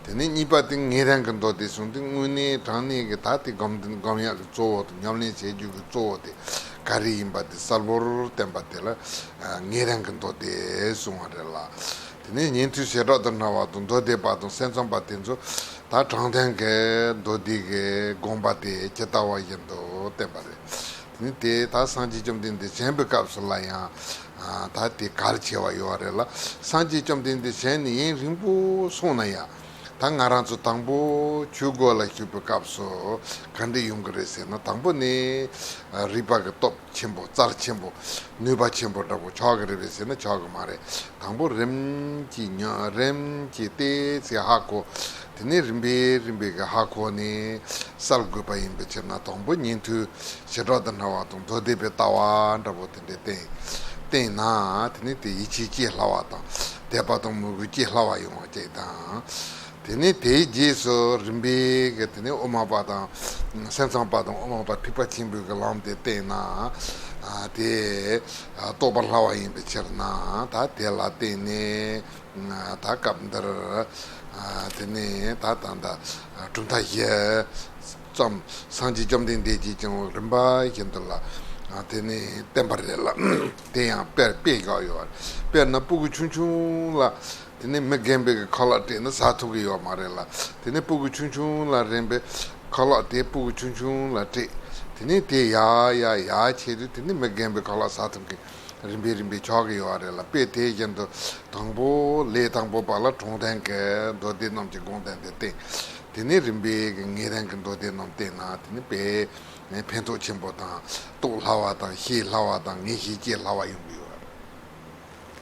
དེ་ནས་གཉིས་པ་དེ་ངེས་དོན་གྱི་མདོ་སྡེ་གསུངས་ཏེ། དངོས་གནས་དྲང་གནས་ཀྱི་ད་དེ་སྒོམ་སྒོམ་ཡག་གི་གཙོ་བོ་དང་ཉམས་ལེན་བྱེད་རྒྱུ་གི་གཙོ་བོ་དེ་ག་རེ་ཡིན་པ་དེ་གསལ་པོར་བསྟན་པ་དེ་ལ་ངེས་དོན་གྱི་མདོ་སྡེ་གསུངས་པ་རེད་ལ། དེ་ནས་ཉན་ཐོས་བྱེ་བྲག་ཏུ་སྨྲ་བ་དང་མདོ་སྡེ་པ་དང་སེམས་ཙམ་པ་དེ་ཚོ་ད་དྲང་དོན་གྱི་མདོ་སྡེ་གི་དགོངས་པ་དེ་ཇི་ལྟ་བ་བཞིན་དུ་བསྟན་པ་རེད། དེ་ནས་དེ་ད་སངས་རྒྱས་བཅོམ་ལྡན་འདས་བྱོན་པའི་སྐབས་སུ་ལ་ཡང་ད་དེ་གལ་ཆེ་བ་ཡོད་པ་རེད་ལ། སངས་རྒྱས་བཅོམ་ལྡན་འདས་བྱོན་ནས་ཡུན་རིང་པོ་སོང་ན་ཡང་། ད་ང་རང་ཚོ་དང་པོ་ཆོས་སྒོ་ལ་ཞུགས་པའི་སྐབས་སུ་ག་འདྲ་ཡོང་གི་རེད་ཟེར་ན། དང་པོ་ནས་རིག་པ་གི་སྟོབས་ཆེན་པོ། རྩལ་ཆེན་པོ། ནུས་པ་ཆེན་པོ་འདྲ་པོ་ཆགས་ཀྱི་རེད་པས་ཟེར་ན་ཆགས་ཀྱི་མ་རེད། དང་པོ་རིམ་གྱིས་ཉོན། རིམ་གྱིས་ཏོག་ཙམ་ཧ་གོ། དེ་ནས་རིམ་པས་རིམ་པས་ཀྱི་ཧ་གོ་ནས་གསལ་དགོས་པ་ཡིན་པའི་ཕྱིར་ན། དང་པོ་ཉན་ཐོས་བྱེ་བྲག་ཏུ་སྨྲ་བ་དང་མདོ་སྡེ་པའི་ལྟ་བ་འདྲ་པོ་དེ་འདྲ་བསྟན་བསྟན་ན། དེ་ནས་དེ་ཡིད་ཆེས་སྐྱེ་སླ་བ་དང་། དད་པ་དང་མོས་གུས་སྐྱེ་སླ་བ་ཡོང་བ་གཅིག་དང་། དེ་ནས་དེའི་རྗེས་སུ་རིམ་པས་ཀྱི་དེ་ནས་དབུ་མ་པ་དང་། སེམས་ཙམ་པ་དང་དབུ་མ་པ་ཐེག་པ་ཆེན་པོའི་གི་ལམ་དེ་བསྟན་ན། ཨ། དེ་རྟོགས་པར་སླ་བ་ཡིན་པའི་ཕྱིར་ན། ད་དེ་ལ་བརྟེན་ནས་ད་སྐབས་འདིར། ཨ། དེ་ནས་ད་ད་ད་གྲུབ་མཐའ་བཞི་ཙམ་སངས་རྒྱས་བཅོམ་ལྡན་འདས་ཀྱིས་ཀྱང་རིམ་པ་བཞིན་དུ་ལ། ཨ། དེ་ནས་བསྟན་པ་རེད་ལ། དེ་ཡང་དཔེར་དཔེ་བཞག་ཡོད་རེད། དཔེར་ན་སྤུ་གུ་ཆུང་ཆུང་ལ། དེ་ནས་མི་རྒན་པའི་གི་ཁ་ལག་སྤྲད་ན་ཟ་ཐུབ་ཀྱི་ཡོད་མ་རེད་ལ། དེ་ནས་སྤུ་གུ་ཆུང་ཆུང་ལ་རན་པའི་ཁ་ལག་དེ་སྤུ་གུ་ཆུང་ཆུང་ལ་སྤྲད། དེ་ནས་དེ་ཡར་ཡར་ཡར་བྱས་དུས། དེ་ནས་མི་རྒན་པའི་ཁ་ལག་ཟ་ཐུབ་ཀྱི་རིམ་པས་རིམ་པས་ཆགས་ཀྱི་ཡོད་རེད་ལ། དཔེ་དེ་བཞིན་དུ་དང་པོ་ལས་དང་པོ་པ་ལ་དྲང་དོན་གྱི་མདོ་སྡེ་རྣམས་ཀྱི་དགོངས་དོན་དེ་བསྟན། དེ་ནས་རིམ་པས་ཀྱི་ངེས་དོན་གྱི་མདོ་སྡེ་རྣམས་བསྟན་ན། དེ་ནས་དཔེ་ཕན་ཐོགས་ཆེན་པོ་དང་། རྟོགས་སླ་བ་དང་། ཤེས་སླ་བ་དང་། ངེས་ཤེས་སྐྱེ་སླ་བ་ཡོང་གི་ཡོད་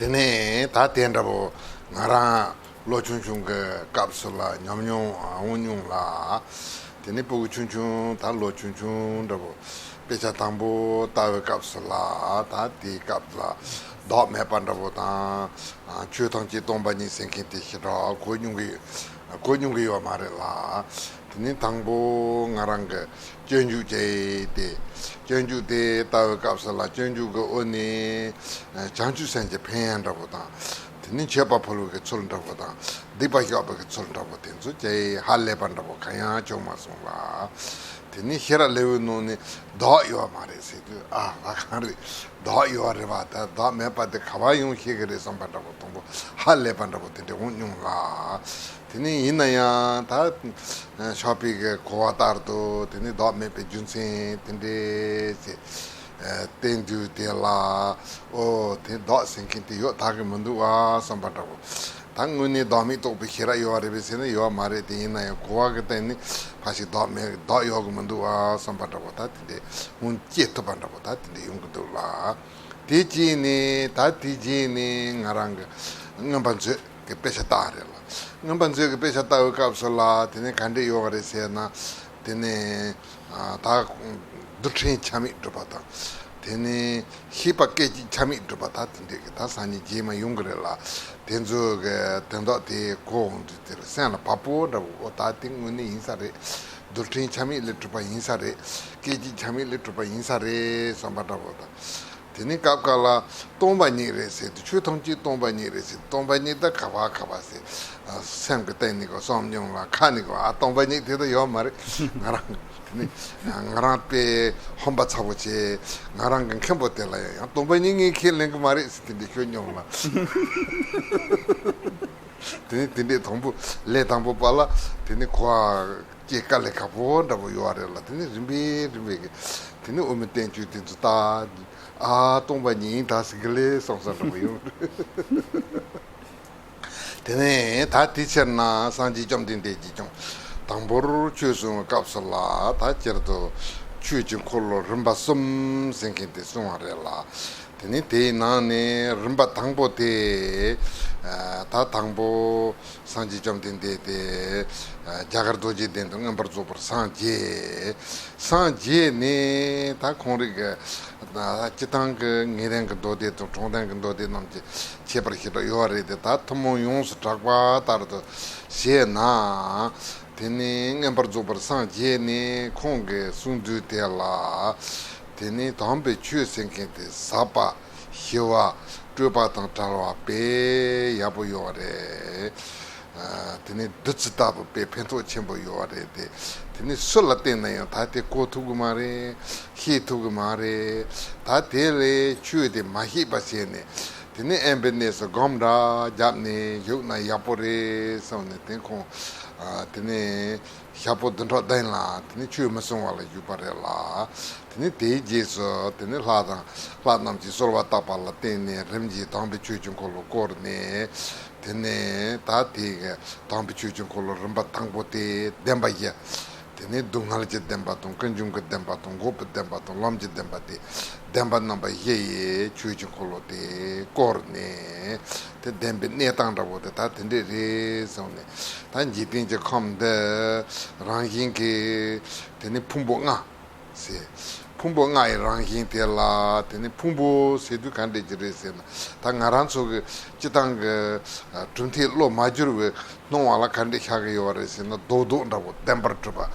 རེད། དེ་ནས་ད་དེ་འདྲ་པོ་ང་རང་ལོ་ཆུང་ཆུང་གི་སྐབས་སུ་ལ་ཉམས་མྱོང་འོང་མྱོང་ལ། དེ་ནས་སྤུ་གུ་ཆུང་ཆུང་། ད་ལོ་ཆུང་ཆུང་འདྲ་པོ་དཔེ་ཆ་དང་པོ་ལྟ་བའི་སྐབས་སུ་ལ། ད་དེའི་སྐབས་ལ་བདག་མེད་པ་འདྲ་པོ་དང་། ཆོས་ཐམས་ཅད་སྟོང་པ་ཉིད་ཟེར་མཁན་དེ་ཞེ་དྲག་གོ་མྱོང་གི་གོ་མྱོང་གི་ཡོད་མ་རེད་ལ། དེ་ནས་དང་པོ་ང་རང་གི་སྤྱོད་འཇུག་བྱས་ཏེ། སྤྱོད་འཇུག་དེ་ལྟ་བའི་སྐབས་སུ་ལ། སྤྱོད་འཇུག་གི་དབུ་ནས་བྱང་ཆུབ་སེམས་ཀྱི་ཕན་ཡོན་འདྲ་པོ་དང་། དེ་ནས་མཆོད་པ་ཕུལ་བའི་གི་ཚུལ་འདྲ་པོ་དང་། སྡིག་པ་བཤགས་པའི་གི་ཚུལ་འདྲ་པོ་དེ་ཚོ་ཅིག་ཧ་ལས་པ་འདྲ་པོ་གང་ཡང་བྱུང་མ་སོང་ལ། དེ་ནས་ཤེས་རབ་ལེའུའི་ནང་ནས་བདག་ཡོད་མ་རེད་ཟེར་དུས། ཨ། ང་གང་རེད། བདག་ཡོད་རེད་པ། ད་བདག་མེད་པ་དེ་ག་པར་ཡོང་ཤེས་ཀྱི་རེད་བསམ་པ་འདྲ་པོ། དང་པོ་ཧ་ལས་པ་འདྲ་པོ་དེ་འདྲ་འོང་མྱོང་ལ། དེ་ནས་ཡིན་ན་ཡང་ད་ཕྱག་དཔེ་གི་གོ་བ་ལྟར་དུ། དེ་ནས་བདག་མེད་པའི་རྒྱུ་མཚན་དེ་འདྲ་ཅིག་བསྟན་དུས་དེ་ལ། ཨོ། དེ་བདག་ཟེར་མཁན་དེ་ཡོད་ད་གི་མི་འདུག་པ་བསམ་པ་འདྲ་པོ། ད་དངོས་གནས་བདག་མེད་རྟོགས་པའི་ཤེས་རབ་ཡོད་པ་རེད་པས་ཟེར་ན་ཡོད་མ་རེད། དེ་ཡིན་ན་ཡང་གོ་བ་གི་སྟེང་ནས་ཕར་ཞིག་བདག་མེད། བདག་ཡོད་གི་མི་འདུག་པ་བསམ་པ་འདྲ་པོ། ད་དེ་འདྲ་འོང་སྐྱེ་ཐུབ་པ་འདྲ་པོ་ད་དེ་འདྲ་ཡོང་གི་འདུག་ལ། དེ་རྗེས་ནས། ད་དེ་རྗེས་ནས་ང་རང་གི་མངོན་པ་མཛོད་ཀྱི་དཔེ་ཆ་ལྟ་བ་རེད་ལ། མངོན་པ་མཛོད་ཀྱི་དཔེ་ཆ་ལྟ་བའི་སྐབས་སུ་ལ། དེ་ནས་ག་འདྲ་ཡོད་པ་རེད་ཟེར་ན། དེ་ནས། ཨ། ད་རྡུལ་ཕྲན་ཆ་མེད་གྲུབ་པ་དང་། དེ་ནས་ཤེས་པ་སྐད་ཅིག་ཆ་མེད་གྲུབ་པ། ད་དེ་འདྲ་གི་ད་སང་ཉིན་རྗེས་མ་ཡོང་གི་རེད་ལ། དེ་ཚོ་གི་དོན་དག་དེ་གོ་འོང་དུས་དེར་སེམས་ལ་བབ་པོ་འདྲ་པོ། ཨོ། ད་དེ་དངོས་གནས་ཡིན་ས་རེད། རྡུལ་ཕྲན་ཆ་མེད་ལས་གྲུབ་པ་ཡིན་ས་རེད། སྐད་ཅིག་ཆ་མེད་ལས་གྲུབ་པ་ཡིན་ས་རེད་བསམ་པ་འདྲ་པོ་དང་། དེ་ནས་སྐབས་འགའ་ལ་སྟོང་པ་ཉིད་རེད་ཟེར་དུས། ཆོས་ཐམས་ཅད་སྟོང་པ་ཉིད་རེད་ཟེར། སྟོང་པ་ཉིད་ད་ག་པ་ག་པ་ཟེར། ཨ། སེམས་ཀྱི་སྟེང་ནས་གོ་བསམ་མྱོང་ལ། ཁ་ནས་གོ། ཨ། སྟོང་པ་ཉིད་དེ་ད་ཡོད་མ་རེད། ང་རང་དེ་ནས་ང་རང་དཔེ་ཧམ་པ་ཚ་པོ་བྱས། ང་རང་གི་མཁན་པོ་དེ་ལ་ཡང་སྟོང་པ་ཉིད་ངས་ཁས་ལེན་གི་མ་རེད་ཟེར་དེ་འདྲ་ཤོད་མྱོང་ལ། དེ་ནས་དེ་འདྲའི་དང་པོ་ལས་དང་པོ་པ་ལ་དེ་ནས་གོ་བ་སྐྱེ་དཀའ་ལས་ཁག་པོ་འདྲ་པོ་ཡོད་རེད་ལ། དེ་ནས་རིམ་པས་རིམ་པས་ཀྱི་དེ་ནས་དབུ་མའི་བསྟན་བཅོས་དེ་ཚོ་ལྟ། ཨ་སྟོང་པ་ཉིད་ད་ཟིག་གི་ལས་སོང་ས་འདྲ་པོ་ཡོང་། དེ་ནས་ད་དེ་ཕྱིར་ན་སངས་རྒྱས་བཅོམ་ལྡན་འདས་ཀྱིས་ཀྱང་དང་པོར་ཆོས་གསུང་བའི་སྐབས་སུ་ལ་ད་སྤྱིར་དུ་ཆོས་ཀྱི་འཁོར་ལོ་རིམ་པ་གསུམ་ཟེར་མཁན་དེ་གསུངས་པ་རེད་ལ། དེ་ནས་དེའི་ནང་ནས་རིམ་པ་དང་པོ་དེ་ད་དང་པོ་སངས་རྒྱས་བཅོམ་ལྡན་འདས་དེ་རྒྱ་གར་རྡོ་རྗེ་གདན་དུ་མངོན་པར་རྫོགས་པར་སངས་རྒྱས། སངས་རྒྱས་ནས་ད་ཁོང་རིགས་ཀྱི་ད་སྤྱི་བཏང་གི་ངེས་ལྡན་གྱི་མདོ་སྡེ་དང་གྲངས་ལྡན་གྱི་མདོ་སྡེ་རྣམས་ཀྱི་ཁྱད་པར་ཞེ་དྲག་ཡོད་རེད་དེ། ད་ཐུན་མོང་ཡོངས་སུ་གྲགས་པ་ལྟར་དུ་བྱས་ན། དེ་ནས་མངོན་པར་རྫོགས་པར་སངས་རྒྱས་ནས་ཁོང་གི་གསུང་དུས་དེ་ལ། དེ་ནས་དམ་པའི་ཆོས་ཟེར་མཁན་དེ་ཟབ་པ་ཞི་བ་སྤྲོས་པ་དང་བྲལ་བ་དཔེ་ཡག་པོ་ཡོད་རེད། དེ་ནས་བདུད་རྩི་ལྟ་བུ་དཔེ་ཕན་ཐོགས་ཆེན་པོ་ཡོད་རེད་དེ། དེ་ནས་སུ་ལ་བསྟན་ན་ཡང་ད་དེ་གོ་ཐུབ་གི་མ་རེད། ཤེས་ཐུབ་གི་མ་རེད། ད་དེ་ལས་ཆོས་དེ་མ་ཤེས་པ་བྱས་ནས། དེ་ནས་དབེན་པའི་གནས་སུ་སྒོམ་འདྲ་བརྒྱབ་ནས་བཞུགས་ན་ཡག་པོ་རེད་བསམ་ནས། དེ་ཁོང་དེ་ནས་ཞག་པོ་བདུན་ཕྲག་བདུན་ལ་དེ་ནས་ཆོས་མི་གསུང་བ་ལ་བཞུགས་པ་རེད་ལ། དེ་ནས་དེའི་རྗེས་སུ་དེ་ནས་ལྷ་དང་ལྷ་རྣམས་ཀྱིས་གསོལ་བ་བཏབ་པ་ལ་བརྟེན་ནས་རིམ་གྱིས་དམ་པའི་ཆོས་ཀྱི་འཁོར་ལོ་བསྐོར་ནས། དེ་ནས་ད་དེ་གི་དམ་པའི་ཆོས་ཀྱི་འཁོར་ལོ་རིམ་པ་དང་པོ་དེ་བདེན་པ་བཞི། དེ་ནས་སྡུག་བསྔལ་གྱི་བདེན་པ་དང་ཀུན་འབྱུང་གི་བདེན་པ་དང་འགོག་པའི་བདེན་པ་དང་ལམ་གྱི་བདེན་པ་སྟེ། བདེན་པ་རྣམ་པ་བཞི་ཡིས་ཆོས་ཀྱི་འཁོར་ལོ་དེ་བསྐོར་ནས། དེ་བདེན་པའི་གནས་སྟངས་འདྲ་པོ་དེ་ད་དེ་འདྲས་རེད་གསུངས་ནས། ད་འཇིག་རྟེན་གྱི་ཁམས་འདི་རང་བཞིན་གྱིས་དེ་ནི་ཕུང་པོ་ལྔ་ཟེར། ཕུང་པོ་ལྔ་ཡི་རང་བཞིན་དེ་ལ་དེ་ནི་ཕུང་པོ་ཟེར་དུས་ག་འདྲས་ཀྱི་རེད་ཟེར་ན། ད་ང་རང་ཚོ་གི་སྤྱི་བཏང་གི་གྲུབ་མཐས་བློ་མ་བསྒྱུར་བའི་སྣང་བ་ལ་ག་འདྲས་ཤར་གི་ཡོད་རེད་ཟེར་ན། རྡོག་རྡོག་འདྲ་པོ་བདེན་པར་གྲུབ་པ།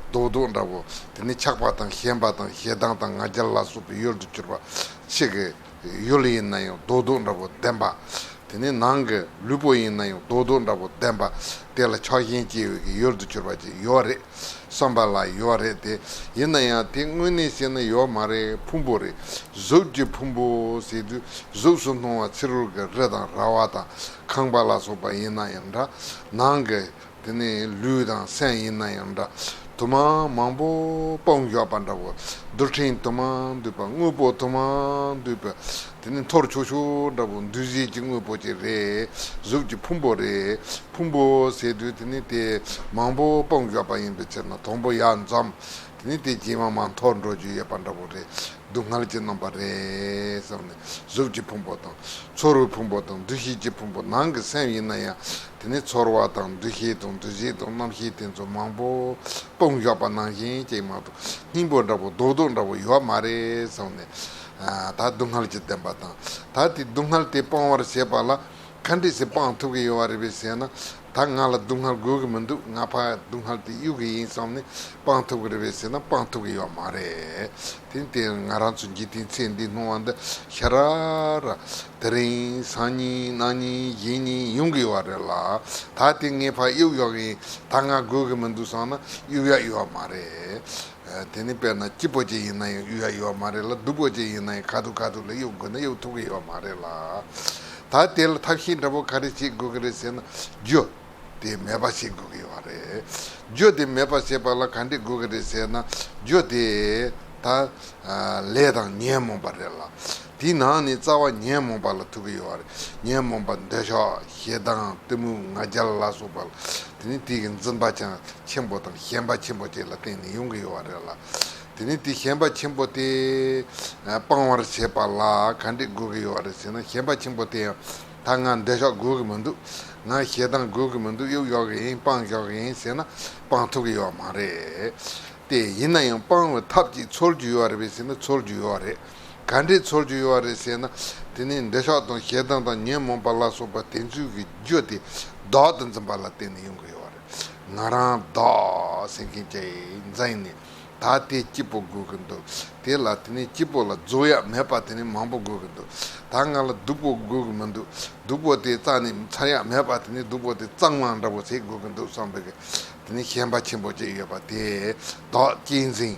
རྡོག་རྡོག་འདྲ་པོ། དེ་ནི་ཆགས་པ་དང་ཞེན་པ་དང་ཞེ་སྡང་དང་ང་རྒྱལ་ལ་སོགས་པའི་ཡུལ་དུ་གྱུར་པ་ཕྱི་གི་ཡུལ་ཡིན་ན་ཡང་རྡོག་རྡོག་འདྲ་པོ་བདེན་པ། དེ་ནི་ནང་གི་ལུས་པོ་ཡིན་ན་ཡང་རྡོག་རྡོག་འདྲ་པོ་བདེན་པ། དེ་ལ་ཆགས་ཞེན་སྐྱེ་བའི་གི་ཡུལ་དུ་གྱུར་པ་ཅིག་ཡོད་རེད། བསམ་པ་ལ་ཡོད་རེད་དེ། ཡིན་ན་ཡང་དེ་དངོས་གནས་བྱས་ན་ཡོད་མ་རེད། ཕུང་པོ་རེད། གཟུགས་ཀྱི་ཕུང་པོ་ཟེར་དུས་གཟུགས་སུ་སྣང་བ་ཕྱི་རོལ་གྱི་རི་དང་ར་བ་དང་ཁང་པ་ལ་སོགས་པ་ཡིན་ན་ཡང་འདྲ། ནང་གི་དེ་ནས་ལུས་དང་སེམས་ཡིན་ན་ཡང་འདྲ། དུ་མ་མང་པོ་སྤུངས་བཞག་པ་འདྲ་བོ། རྡུལ་ཕྲན་དུ་མ་འདུས་པ། དངོས་པོ་དུ་མ་འདུས་པ། དེ་ནི་འཐོར་ཆོག་ཆོག་འདྲ་བོ་འདུས་བྱས་ཀྱི་དངོས་པོ་ཅིག་རེད། གཟུགས་ཀྱི་ཕུང་པོ་རེད། ཕུང་པོ་ཟེར་དུས་དེ་ནི་དེ་མང་པོ་སྤུངས་བཞག་པ་ཡིན་པའི་ཕྱིར་ན། དང་པོ་ཡར་འཛོམས། དེ་ནི་དེ་རྗེས་མ་མར་འཐོར་འགྲོ་རྒྱུ་ཡོད་པ་འདྲ་བོ་རེད། སྡུག་བསྔལ་གྱི་རྣམ་པ་རེད་བསམ་ནས། གཟུགས་ཀྱི་ཕུང་པོ་དང་། ཚོར་བའི་ཕུང་པོ་དང་། འདུ་ཤེས་ཀྱི་ཕུང་པོ། ནང་གི་སེམས་ཡིན་ན་ཡང་། དེ་ནི་ཚོར་བ་དང་འདུ་ཤེས་དང་འདུ་བྱེད་དང་རྣམ་ཤེས་དེ་ཚོ་མང་པོ་སྤུངས་བཞག་པ་ནང་བཞིན་ཅིག་མ་གཏོགས། སྙིང་པོ་འདྲ་པོ་རྡོག་རྡོག་འདྲ་པོ་ཡོད་མ་རེད་བསམ་ནས། ཨ། ད་སྡུག་བསྔལ་གྱི་བདེན་པ་དང་། ད་དེ་སྡུག་བསྔལ་དེ་སྤང་བར་བྱེད་པ་ལ་ག་འདྲས་སེ་སྤང་ཐུབ་ཀྱི་ཡོད་པ་རེད་པས་ཟེར་ན། ད་ང་ལ་སྡུག་བསྔལ་དགོས་ཀྱི་མི་འདུག་ང་ཕར་སྡུག་བསྔལ་དེ་གཡུག་གི་ཡིན་བསམ་ནས་སྤང་ཐུབ་ཀྱི་རེད་པས་ཟེར་ན་སྤང་ཐུབ་ཀྱི་ཡོད་མ་རེད། དེ་དེ་ང་རང་ཚོ་འཇིག་རྟེན་ཚེ་འདིའི་སྣང་བ་འདི་ཤ་ར་ར་དེ་རིང་སང་ཉིན་གནངས་ཉིན་གཞེས་ཉིན་ཡོང་གི་ཡོད་རེད་ལ། ད་དེ་ངས་ཕར་གཡུག་ཡོང་གི་ཡིན། ད་ང་དགོས་ཀྱི་མི་འདུག་བསམ་ན་གཡུག་ཡ་ཡོད་མ་རེད། དེ་ནི་དཔེར་ན་སྐྱིད་པོ་ཅིག་ཡིན་ན་ཡང་གཡུག་ཡ་ཡོད་མ་རེད་ལ། སྡུག་པོ་ཅིག་ཡིན་ན་ཡང་ཁ་ཐུག་ཁ་ཐུག་ལ་གཡུག་དགོས་ན་གཡུག་ཐུབ་ཀྱི་ཡོད་མ་རེད་ལ། ད་དེ་ལ་ཐབས་ཤེས་འདྲ་པོ་ག་རེ་བྱེད་དགོས་ཀྱི་རེད་ཟེར་ན། རྒྱུ་དེ་མེད་པ་བྱེད་དགོས་ཀྱི་ཡོད་རེད། རྒྱུ་དེ་མེད་པ་བྱེད་པ་ལ་ག་འདྲས་དགོས་ཀྱི་རེད་ཟེར་ན། རྒྱུ་དེ་ད་ལས་དང་ཉོན་མོངས་པ་རེད་ལ། དེའི་ནང་ནས་རྩ་བ་ཉོན་མོངས་པ་ལ་ཐུག་གི་ཡོད་རེད། ཉོན་མོངས་པ་འདོད་ཆགས་ཞེ་སྡང་གཏི་མུག་ང་རྒྱལ་ལ་སོགས་པ་ལ། དེ་ནི་དེ་གི་འཛིན་པ་ཅན་ཆེན་པོ་དང་ཞེན་པ་ཆེན་པོ་ཅིག་ལ་བརྟེན་ནས་ཡོང་གི་ཡོད་རེད་ལ། དེ་ནི་དེ་ཞེན་པ་ཆེན་པོ་དེ་སྤང་བར་བྱེད་པ་ལ་ག་འདྲས་དགོས་ཀྱི་ཡོད་རེད་ཟེར་ན། ཞེན་པ་ཆེན་པོ་དེ་ཡང་ད་ང་འདོད་ཆགས་དགོས་ཀྱི་མི་འདུག་ང་ཞེ་སྡང་དགོས་ཀྱི་མི་འདུག་གཡུག་ཡོང་གི་ཡིན། སྤང་ཡོང་གི་ཡིན་ཟེར་ན་སྤང་ཐུབ་ཀྱི་ཡོད་མ་རེད། དེ་ཡིན་ན་ཡང་སྤང་བའི་ཐབས་ཅིག་འཚོལ་རྒྱུ་ཡོད་རེད་པས་ཟེར་ན་འཚོལ་རྒྱུ་ཡོད་རེད། ག་འདྲས་འཚོལ་རྒྱུ་ཡོད་རེད་ཟེར་ན། དེ་ནི་འདོད་ཆགས་དང་ཞེ་སྡང་དང་ཉོན་མོངས་པ་ལ་སོགས་པ་དེ་ཚོའི་གི་རྒྱུ་དེ་བདག་ཏུ་འཛིན་པ་ལ་བརྟེན་ནས་ཡོང་གི་ཡོད་རེད། ང་རང་བདག་ཟེར་མཁན་ཅིག་འཛིན་ནས། ད་དེ་སྐྱིད་པོ་དགོས་ཀྱི་འདུག་དེ་ལ་དེ་ནི་སྐྱིད་པོ་ལ་རྫོགས་ཡག་མེད་པ་དེ་ནི་མང་པོ་དགོས་ཀྱི་འདུག་ད་ང་ལ་སྡུག་པོ་དགོས་ཀྱི་མི་འདུག་སྡུག་པོ་དེ་རྩ་ནས་ཚར་ཡག་མེད་པ་དེ་ནི་སྡུག་པོ་དེ་གཙང་མ་འདྲ་པོ་ཟིག་དགོས་ཀྱི་འདུག་བསམ་པའི་གི། དེ་ནི་ཞེན་པ་ཆེན་པོ་ཅིག་ཡོད་པ་དེ་བདག་གཅེས་འཛིན།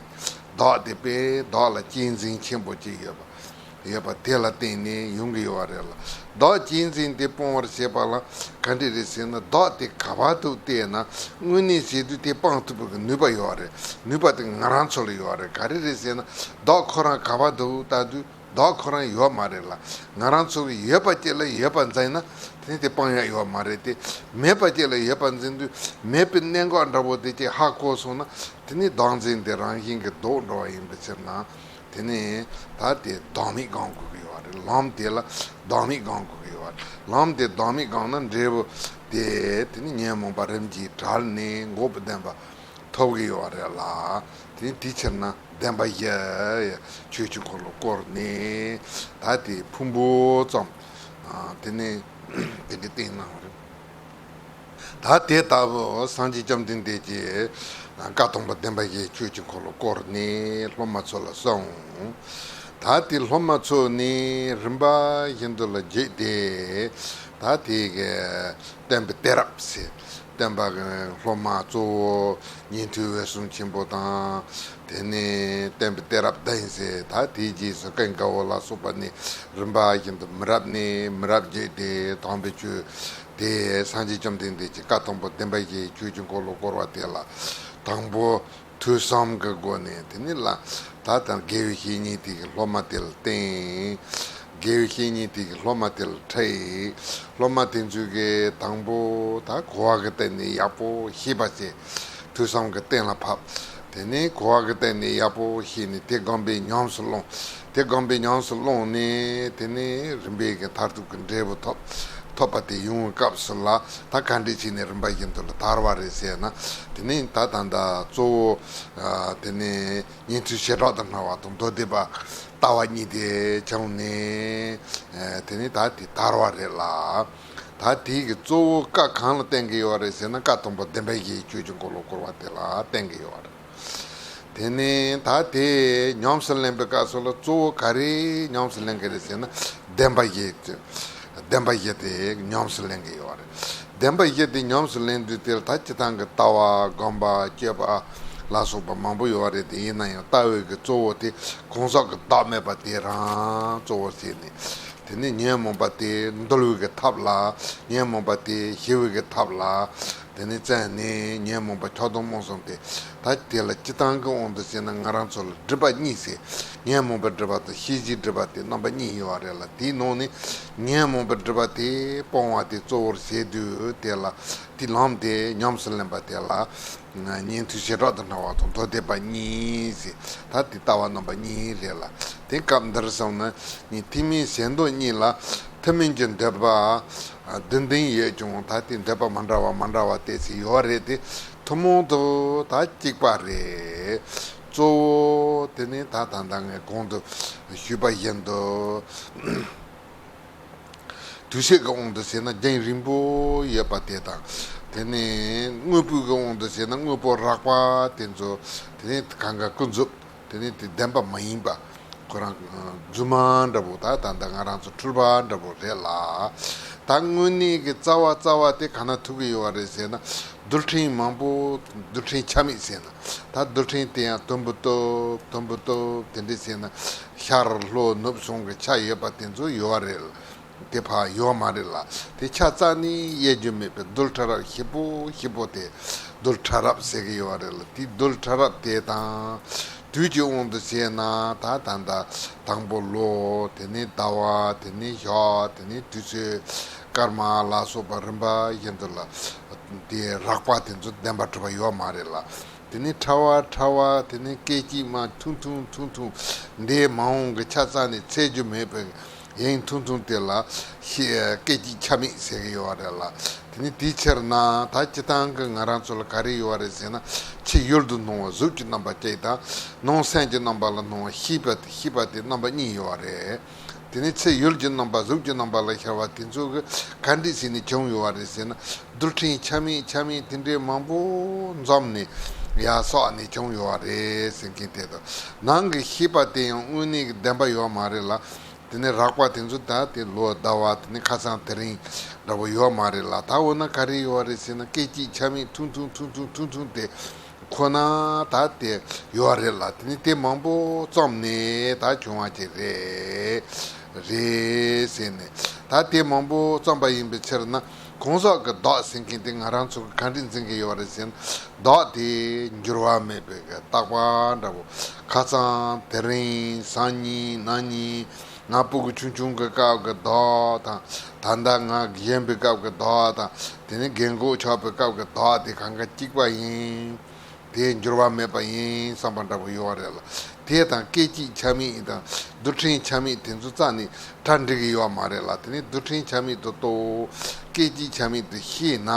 བདག་དེ་དཔེ་བདག་ལ་གཅེས་འཛིན་ཆེན་པོ་ཅིག་ཡོད་པ། ཡོད་པ་དེ་ལ་བརྟེན་ནས་ཡོང་གི་ཡོད་རེད་ལ། བདག་གཅེས་འཛིན་དེ་སྤོང་བར་བྱེད་པ་ལ་ག་འདྲ་རེད་ཟེར་ན། བདག་དེ་ག་པར་འདུག་བལྟས་ན་དངོས་གནས་བྱེད་དུས་དེ་སྤང་ཐུབ་པའི་ནུས་པ་ཡོད་རེད། ནུས་པ་དེ་ང་རང་ཚོ་ལ་ཡོད་རེད། ག་རེ་རེད་ཟེར་ན། བདག་ཁོ་རང་ག་པར་འདུག་ལྟ་དུས་བདག་ཁོ་རང་ཡོད་མ་རེད་ལ། ང་རང་ཚོ་གི་ཡོད་པ་ཅིག་ལ་ཡོད་པ་འཛིན་ན་དེ་ནི་དེ་སྤང་ཡག་ཡོད་མ་རེད་དེ། མེད་པ་ཅིག་ལ་ཡོད་པ་འཛིན་དུས་མེད་པའི་གནད་འགག་འདྲ་པོ་དེ་ཅིག་ཧ་གོ་སོང་ན། དེ་ནི་བདག་འཛིན་དེ་རང་བཞིན་གྱིས་ལྡོག་འགྲོ་བ་ཡིན་པའི་ཕྱིར་ན། དེ་ནི་ད་དེ་བདག་མེད་སྒོམ་དགོས་ཀྱི་ཡོད་རེད། ལམ་དེ་ལ་བདག་མེད་སྒོམ་དགོས་ཀྱི་ཡོད་རེད། ལམ་དེ་བདག་མེད་སྒོམ་ན་འབྲས་བུ་དེ་དེ་ནི་ཉོན་མོངས་པ་རིམ་གྱིས་བྲལ་ནས་འགོག་པའི་བདེན་པ་ཐོབ་ཀྱི་ཡོད་རེད་ལ། དེ་ནི་དེའི་ཕྱིར་ན་བདེན་པ་བཞི་ཆོས་ཀྱི་འཁོར་ལོ་བསྐོར་ནས་ད་དེ་ཕུང་པོ་ཙམ་དེ་ནི་དེ་འདྲ་བསྟན་གནང་བ་རེད། ད་དེ་ལྟ་བུ་སངས་རྒྱས་བཅོམ་ལྡན་འདས་ཀྱིས་བཀའ་དང་པོ་བདེན་པ་བཞིའི་ཆོས་ཀྱི་འཁོར་ལོ་བསྐོར་ནས་སློབ་མ་ཚོ་ལ་གསུངས། ད་དེ་སློབ་མ་ཚོ་ནི་རིམ་པ་བཞིན་དུ་ལ་བརྒྱུད་དེ། ད་དེ་གི་སྟོན་པའི་གཏད་རབས་ཟེར། སྟོན་པ་གི་སློབ་མ་གཙོ་བོ་ཉན་ཐོས་འོད་སྲུང་ཆེན་པོ་དང་། དེ་ནས་སྟོན་པའི་གཏད་རབས་བདུན་ཟེར། ད་དེའི་རྗེས་སུ་ཀུན་དགའ་བོ་ལ་སོགས་པ་ནས་རིམ་པ་བཞིན་དུ་མི་རབས་ནས་མི་རབས་བརྒྱུད་དེ་དམ་པའི་ཆོས། དེ་སངས་རྒྱས་བཅོམ་ལྡན་འདས་ཀྱིས་བཀའ་དང་པོ་བདེན་པ་བཞིའི་ཆོས་ཀྱི་འཁོར་ལོ་བསྐོར་བ་དེ་ལ་དང་པོ་ཐོས་བསམ་གྱི་སྒོ་ནས། དེ་ནི་ལ་ད་ལྟ་དགེ་བའི་བཤེས་གཉེན་དེ་གི་སློབ་མ་དེ་ལ་བསྟེན། དགེ་བའི་བཤེས་གཉེན་དེ་གི་སློབ་མ་དེ་ལ་ཁྲིད། སློབ་མ་དེ་ཚོས་གི་དང་པོ་ད་གོ་བ་གི་སྟེང་ནས་ཡག་པོ་ཤེས་པ་བྱས། ཐོས་བསམ་གྱི་གཏན་ལ་ཕབ། དེ་ནས་གོ་བ་གི་སྟེང་ནས་ཡག་པོ་ཤེས་ནས་དེ་སྒོམ་པས་ཉམས་སུ་བླངས། དེ་སྒོམ་པས་ཉམས་སུ་བླངས་ནས་དེ་ནས་རིམ་པས་ཀྱི་མཐར་ཐུག་གི་འབྲས་བུ་ཐོབ། ཐོབ་པ་དེ་ཡོང་བའི་སྐབས་སུ་ལ་ད་ག་འདྲས་བྱས་ནས་རིམ་པ་བཞིན་དུ་ལ་དར་བ་རེད་ཟེར་ན། དེ་ནས་ད་ད་ལྟ་གཙོ་བོ་ཨ་དེ་ནས་ཉན་ཐོས་བྱེ་བྲག་ཏུ་སྨྲ་བ་དང་མདོ་སྡེ་པ་ལྟ་བ་གཉིས་དེ་བྱུང་ནས། ཨ་དེ་ནས་ད་དེ་དར་བ་རེད་ལ། ད་དེའི་གི་གཙོ་བོ་བཀའ་གང་ལ་བརྟེན་གྱི་ཡོད་རེད་ཟེར་ན། བཀའ་དང་པོ་བདེན་པ་བཞིའི་ཆོས་ཀྱི་འཁོར་ལོ་བསྐོར་བ་དེ་ལ་བརྟེན་གྱི་ཡོད་རེད། དེ་ནས་ད་དེ་ཉམས་སུ་ལེན་པའི་སྐབས་སུ་ལ་གཙོ་བོ་ག་རེ་ཉམས་སུ་ལེན་གྱི་རེད་ཟེར་ན། བདེན་པ་བཞི། བདེན་པ་བཞི་དེ་ཉམས་སུ་ལེན་གྱི་ཡོད་རེད། བདེན་པ་བཞི་དེ་ཉམས་སུ་ལེན་དུས་དེར་ད་སྤྱིར་བཏང་གི་ལྟ་བ་སྒོམ་པ་སྤྱོད་པ་ལ་སོགས་པ་མང་པོ་ཡོད་རེད་དེ། ཡིན་ན་ཡང་ལྟ་བའི་གི་གཙོ་བོ་དེ་གང་ཟག་གི་བདག་མེད་པ་དེ་རང་གཙོ་བོར་བྱས་ནས། དེ་ནས་ཉོན་མོངས་པ་དེ་འདུལ་བའི་གི་ཐབས་ལ། ཉོན་མོངས་པ་དེ་ཞི་བའི་གི་ཐབས་ལ། དེ་ནས་བཙལ་ནས་ཉོན་མོངས་པ་ཁྱབ་བདག་རྨོངས་གསུམ་དེ། ད་དེ་ལ་སྤྱིར་བཏང་གི་དབང་དུ་བྱས་ན་ང་རང་ཚོ་ལ་སྒྲིབ་པ་གཉིས་ཟེར། ཉོན་མོངས་པའི་སྒྲིབ་པ་དང་ཤེས་བྱའི་སྒྲིབ་པ་དེ་རྣམ་པ་གཉིས་ཡོད་རེད་ལ། དེའི་ནང་ནས་ཉོན་མོངས་པའི་སྒྲིབ་པ་དེ་སྤོང་བ་དེ་གཙོ་བོར་བྱས་དུས་དེ་ལ་དེའི་ལམ་དེ་ཉམས་སུ་ལེན་པ་དེ་ལ། ཉན་ཐོས་བྱེ་བྲག་ཏུ་སྨྲ་བ་དང་མདོ་སྡེ་པ་གཉིས་ཟེར། ད་དེ་ལྟ་བ་རྣམ་པ་གཉིས་རེད་ལ། དེ་སྐབས་འདིར་སོང་ན་ནི་ཐེག་དམན་གཞན་དོན་གཉིས་ལ་ཐུན་མིན་གྱི་འདོད་པ་བདུན་ལྡན་ཡོད་ཀྱང་། ད་དེ་འདོད་པ་མ་འདྲ་བ་མ་འདྲ་བ་དེ་ཚོ་ཡོད་རེད་དེ། ཐུན་མོང་དུ་ད་གཅིག་པ་རེད། གཙོ་བོ་དེ་ནི་ད་ད་ལྟ་ངས་གོང་དུ་ཞུས་པ་བཞིན་དུ། དུས་ཚོད་ཀྱི་དབང་དུ་བྱས་ན་རྒྱུན་རིང་པོ་ཡོད་པ་དེ་དང་། དེ་ནས་དངོས་པོའི་གི་དབང་དུ་བྱས་ན་དངོས་པོ་རགས་པ་དེ་ཚོ། དེ་ནས་གང་ག་ཀུན་རྫོབ། དེ་ནས་དེ་བདེན་པ་མ་ཡིན་པ། ཁོ་རང་རྫུན་མ་འདྲ་པོ། ད་ད་ལྟ་ང་རང་ཚོ་འཁྲུལ་པ་འདྲ་པོ་རེད་ལ། ད་དངོས་གནས་ཀྱི་རྩ་བ་རྩ་བ་དེ་ག་ན་ཐུག་གི་ཡོད་པ་རེད་ཟེར་ན། རྡུལ་ཕྲན་མང་པོ། རྡུལ་ཕྲན་ཆ་མེད་ཟེར་ན། ད་རྡུལ་ཕྲན་དེ་ཡང་དུམ་བུ་སྟོབས་དུམ་བུ་སྟོབས་དེ་འདྲ་བྱས་ན། ཤར་ལྷོ་ནུབ་བྱང་གི་ཆ་ཡོད་པ་དེ་ཚོ་ཡོད་རེད། དེ་ཕར་ཡོད་མ་རེད་ལ། དེ་ཆ་རྩ་ནས་དབྱེ་རྒྱུ་མེད་པའི་རྡུལ་ཕྲ་རབ་ཞིབ་པོ་ཞིབ་པོ་དེ་རྡུལ་ཕྲ་རབ་ཟེར་གི་ཡོད་རེད་ལ། དེ་རྡུལ་ཕྲ་རབ་དེ་དང་དུས་ཀྱི་དབང་དུ་བྱས་ན། ད་ད་ལྟ་དང་པོ་ལོ། དེ་ནས་ཟླ་བ། དེ་ནས་ཞག། དེ་ནས་དུས་ཚོད། སྐར་མ་ལ་སོགས་པ་རིམ་པ་བཞིན་དུ་ལ། དེ་རགས་པ་དེ་ཚོ་བདེན་པར་གྲུབ་པ་ཡོད་མ་རེད་ལ། དེ་ནས་ཕྲ་བ་ཕྲ་བ། དེ་ནས་སྐད་ཅིག་མ་ཐུང་ཐུང་ཐུང་ཐུང་། འདས་མ་འོངས་ཀྱི་ཆ་རྩ་ནས་འཚོལ་རྒྱུ་མེད་པའི་ཡིན་ཐུང་ཐུང་དེ་ལ་ཤེས། སྐད་ཅིག་ཆ་མེད་ཟེར་གྱི་ཡོད་རེད་ལ། དེ་ནས་དེའི་ཕྱིར་ན་ད་སྤྱིར་བཏང་གི་ང་རང་ཚོ་ལ་ག་རེ་ཡོད་རེད་ཟེར་ན། ཕྱི་ཡུལ་དུ་སྣང་བ་གཟུགས་ཀྱི་རྣམ་པ་གཅིག་དང་། ནང་སེམས་ཀྱི་རྣམ་པ་ལ་སྣང་བ་ཤེས་པ་དེ། ཤེས་པ་དེ་རྣམ་པ་གཉིས་ཡོད་རེད། དེ་ནས་ཕྱི་ཡུལ་གྱི་རྣམ་པ་གཟུགས་ཀྱི་རྣམ་པ་ལ་ཤར་བ་དེ་ཚོ་གི་ག་འདྲས་བྱས་ནས་བྱུང་ཡོད་རེད་ཟེར་ན། རྡུལ་ཕྲན་ཆ་མེད་ཆ་མེད་དེ་འདྲའི་མང་པོ་འཛོམས་ནས་ཡར་བསགས་ནས་བྱུང་ཡོད་རེད་ཟེར་མཁན་དེ་དང་། ནང་གི་ཤེས་པ་དེ་ཡང་དངོས་གནས་ཀྱི་བདེན་པ་ཡོད་མ་རེད་ལ། དེ་ནས་རགས་པ་དེ་ཚོ་ད་དེ་ལོ་ཟླ་བ། དེ་ནས་ཁ་སང་དེ་རིང་འདྲ་པོ་ཡོད་མ་རེད་ལ། ད་འོ་ན་ག་རེ་ཡོད་རེད་ཟེར་ན། སྐད་ཅིག་ཆ་མེད་ཐུང་ཐུང་ཐུང་ཐུང་ཐུང་ཐུང་དེ། ཁོ་ན་ད་དེ་ཡོད་རེད་ལ། དེ་ནི་དེ་མང་པོ་བརྩམས་ནས་ད་བྱུང་བ་ཅིག་རེད། རེད་ཟེར་ནས་ད་དེ་མང་པོ་བརྩམས་པ་ཡིན་པའི་ཕྱིར་ན། གང་ཟག་གི་བདག་ཟེར་མཁན་དེ་ང་རང་ཚོ་གི་ག་འདྲ་འཛིན་གྱི་ཡོད་རེད་ཟེར་ན། བདག་དེ་འགྱུར་བ་མེད་པའི་གི་རྟག་པ་འདྲ་བོ། ཁ་སང་དེ་རིང་སང་ཉིན་གནངས་ཉིན། ང་སྤུ་གུ་ཆུང་ཆུང་གི་སྐབས་ཀྱི་བདག་དང་། ད་ལྟ་ང་གཞོན་པའི་སྐབས་ཀྱི་བདག་དང་། དེ་ནས་རྒན་གོག་ཆགས་པའི་སྐབས་ཀྱི་བདག་དེ་གང་ག་གཅིག་པ་ཡིན། དེ་འགྱུར་བ་མེད་པ་ཡིན་བསམ་པ་འདྲ་པོ་ཡོད་རེད་ལ། དེ་དང་སྐད་ཅིག་ཆ་མེད་དང་རྡུལ་ཕྲན་ཆ་མེད་དེ་ཚོ་རྩ་ནས་གྲ་འགྲིག་གི་ཡོད་མ་རེད་ལ། དེ་ནས་རྡུལ་ཕྲན་ཆ་མེད་དུ་རྟོགས། སྐད་ཅིག་ཆ་མེད་དུ་ཤེས་ན།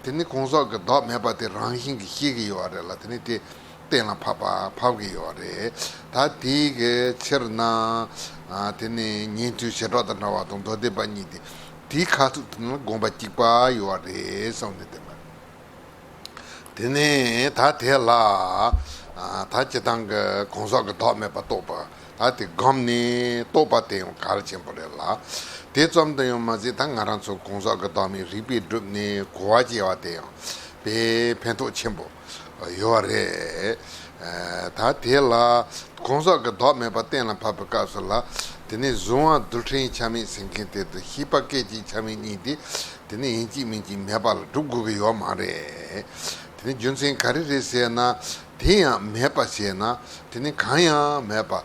དེ་ནས་གང་ཟག་གི་བདག་མེད་པ་དེ་རང་བཞིན་གྱིས་ཤེས་ཀྱི་ཡོད་རེད་ལ། དེ་ནས་དེ་གཏན་ལ་ཕབ་པ་ཕབ་ཀྱི་ཡོད་རེད། ད་དེའི་གི་ཕྱིར་ན། ཨ། དེ་ནི་ཉན་ཐོས་བྱེ་བྲག་ཏུ་སྨྲ་བ་དང་མདོ་སྡེ་པ་གཉིས་ཏེ། དེའི་ཁ་ཐུག་ཏུ་ནི་དགོངས་པ་གཅིག་པ་ཡོད་རེད་གསུངས་ནས་བསྟན་པ། དེ་ནས་ད་དེ་ལ། ཨ། ད་སྤྱིར་བཏང་གི་གང་ཟག་གི་བདག་མེད་པ་རྟོགས་པ། ད་དེ་སྒོམ་ནས་རྟོགས་པ་དེ་ཡང་གལ་ཆེན་པོ་རེད་ལ། དེ་ཙམ་དུ་ཡང་མ་ཟད། ད་ང་རང་ཚོ་གང་ཟག་གི་བདག་མེད་རིགས་པས་བསྒྲུབས་ནས་གོ་བ་སྐྱེ་བ་དེ་ཡང་དཔེ་ཕན་ཐོགས་ཆེན་པོ་ཡོད་རེད། ཨ། ད་དེ་ལ་གང་ཟག་གི་བདག་མེད་པ་གཏན་ལ་ཕབ་པའི་སྐབས་སུ་ལ། དེ་ནི་གཟུང་བ་རྡུལ་ཕྲན་ཆ་མེད་ཟེར་མཁན་དེ་དང་ཤེས་པ་སྐད་ཅིག་ཆ་མེད་གཉིས་དེ། དེ་ནི་ཡིན་གཅིག་མིན་གཅིག་མེད་པ་ལ་སྒྲུབ་དགོས་ཀྱི་ཡོད་མ་རེད། དེ་ནི་རྒྱུ་མཚན་ག་རེ་རེད་ཟེར་ན། དེ་ཡང་མེད་པ་ཟེར་ན། དེ་ནི་གང་ཡང་མེད་པ།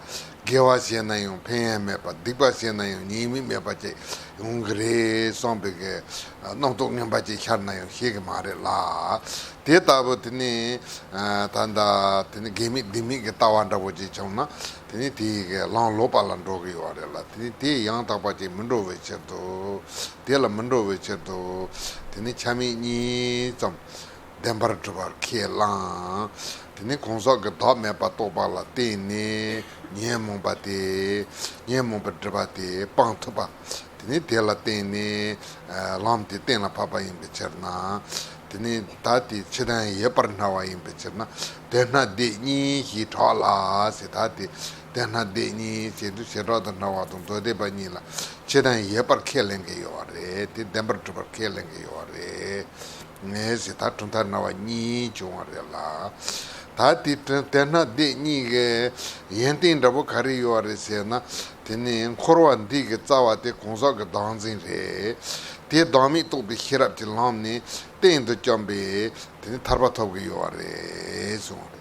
དགེ་བ་བྱས་ན་ཡང་ཕན་ཡོན་མེད་པ། སྡིག་པ་བྱས་ན་ཡང་ཉེས་དམིགས་མེད་པ་ཅིག་ཡོང་གི་རེད་བསམ་པའི་གི་རྣམ་རྟོག་ངན་པ་ཅིག་ཤར་ན་ཡང་ཤེས་ཀྱི་མ་རེད་ལ། དེ་ལྟ་བུ་དེ་ནི། ཨ། ད་ལྟ་དེ་ནི་དགེ་མེད་སྡིག་མེད་ཀྱི་ལྟ་བ་འདྲ་བོ་ཅིག་བྱུང་ན། དེ་ནི་དེའི་གི་ལམ་ལོག་པ་ལ་འགྲོ་གི་ཡོད་རེད་ལ། དེ་ནི་དེ་ཡང་དག་པ་ཅིག་མི་འགྲོ་བའི་ཕྱིར་དུ། དེ་ལ་མི་འགྲོ་བའི་ཕྱིར་དུ། དེ་ནི་ཆ་མེད་གཉིས་ཙམ་བདེན་པར་གྲུབ་པར་ཁས་བླངས། དེ་ནི་གང་ཟག་གི་བདག་མེད་པ་རྟོགས་པ་ལ་བརྟེན་ནས་ཉོན་མོངས་པ་དེ། ཉོན་མོངས་པའི་སྒྲིབ་པ་དེ་སྤང་ཐུབ་པ། དེ་ནི་དེ་ལ་བརྟེན་ནས། ཨ། ལམ་དེ་གཏན་ལ་ཕབ་པ་ཡིན་པའི་ཕྱིར་ན། དེ་ནི་ད་དེ་ཕྱི་དོན་ཡོད་པར་སྨྲ་བ་ཡིན་པའི་ཕྱིར་ན། དོན་སྣ་སྡེ་གཉིས་ཞེས་གྲགས་ལ་ཟེར། ད་དེ་དོན་སྣ་སྡེ་གཉིས་ཟེར་དུས་བྱེ་བྲག་ཏུ་སྨྲ་བ་དང་མདོ་སྡེ་པ་གཉིས་ལ་ཕྱི་དོན་ཡོད་པར་ཁས་ལེན་གྱི་ཡོད་རེད། དེ་བདེན་པར་གྲུབ་པར་ཁས་ལེན་གྱི་ཡོད་རེད། ངས་ཟེར། ད་གྲུབ་མཐའ་སྨྲ་བ་གཉིས་བྱུང་བ་རེད་ལ། ད་དེ་དོན་སྣ་སྡེ་གཉིས་ཀྱི་ཡོན་ཏན་འདྲ་པོ་ག་རེ་ཡོད་རེད་ཟེར་ན། དེ་ནི་འཁོར་བ་འདས་ཀྱི་རྩ་བ་དེ་གང་ཟག་གི་བདག་འཛིན་རེད། དེ་བདག་མེད་རྟོགས་པའི་ཤེས་རབ་ཀྱི་ལམ་ནས་གཏན་དུ་བཅོམ་པས། དེ་ནི་ཐར་པ་ཐོབ་ཀྱི་ཡོད་པ་རེད་གསུངས་པ་རེད།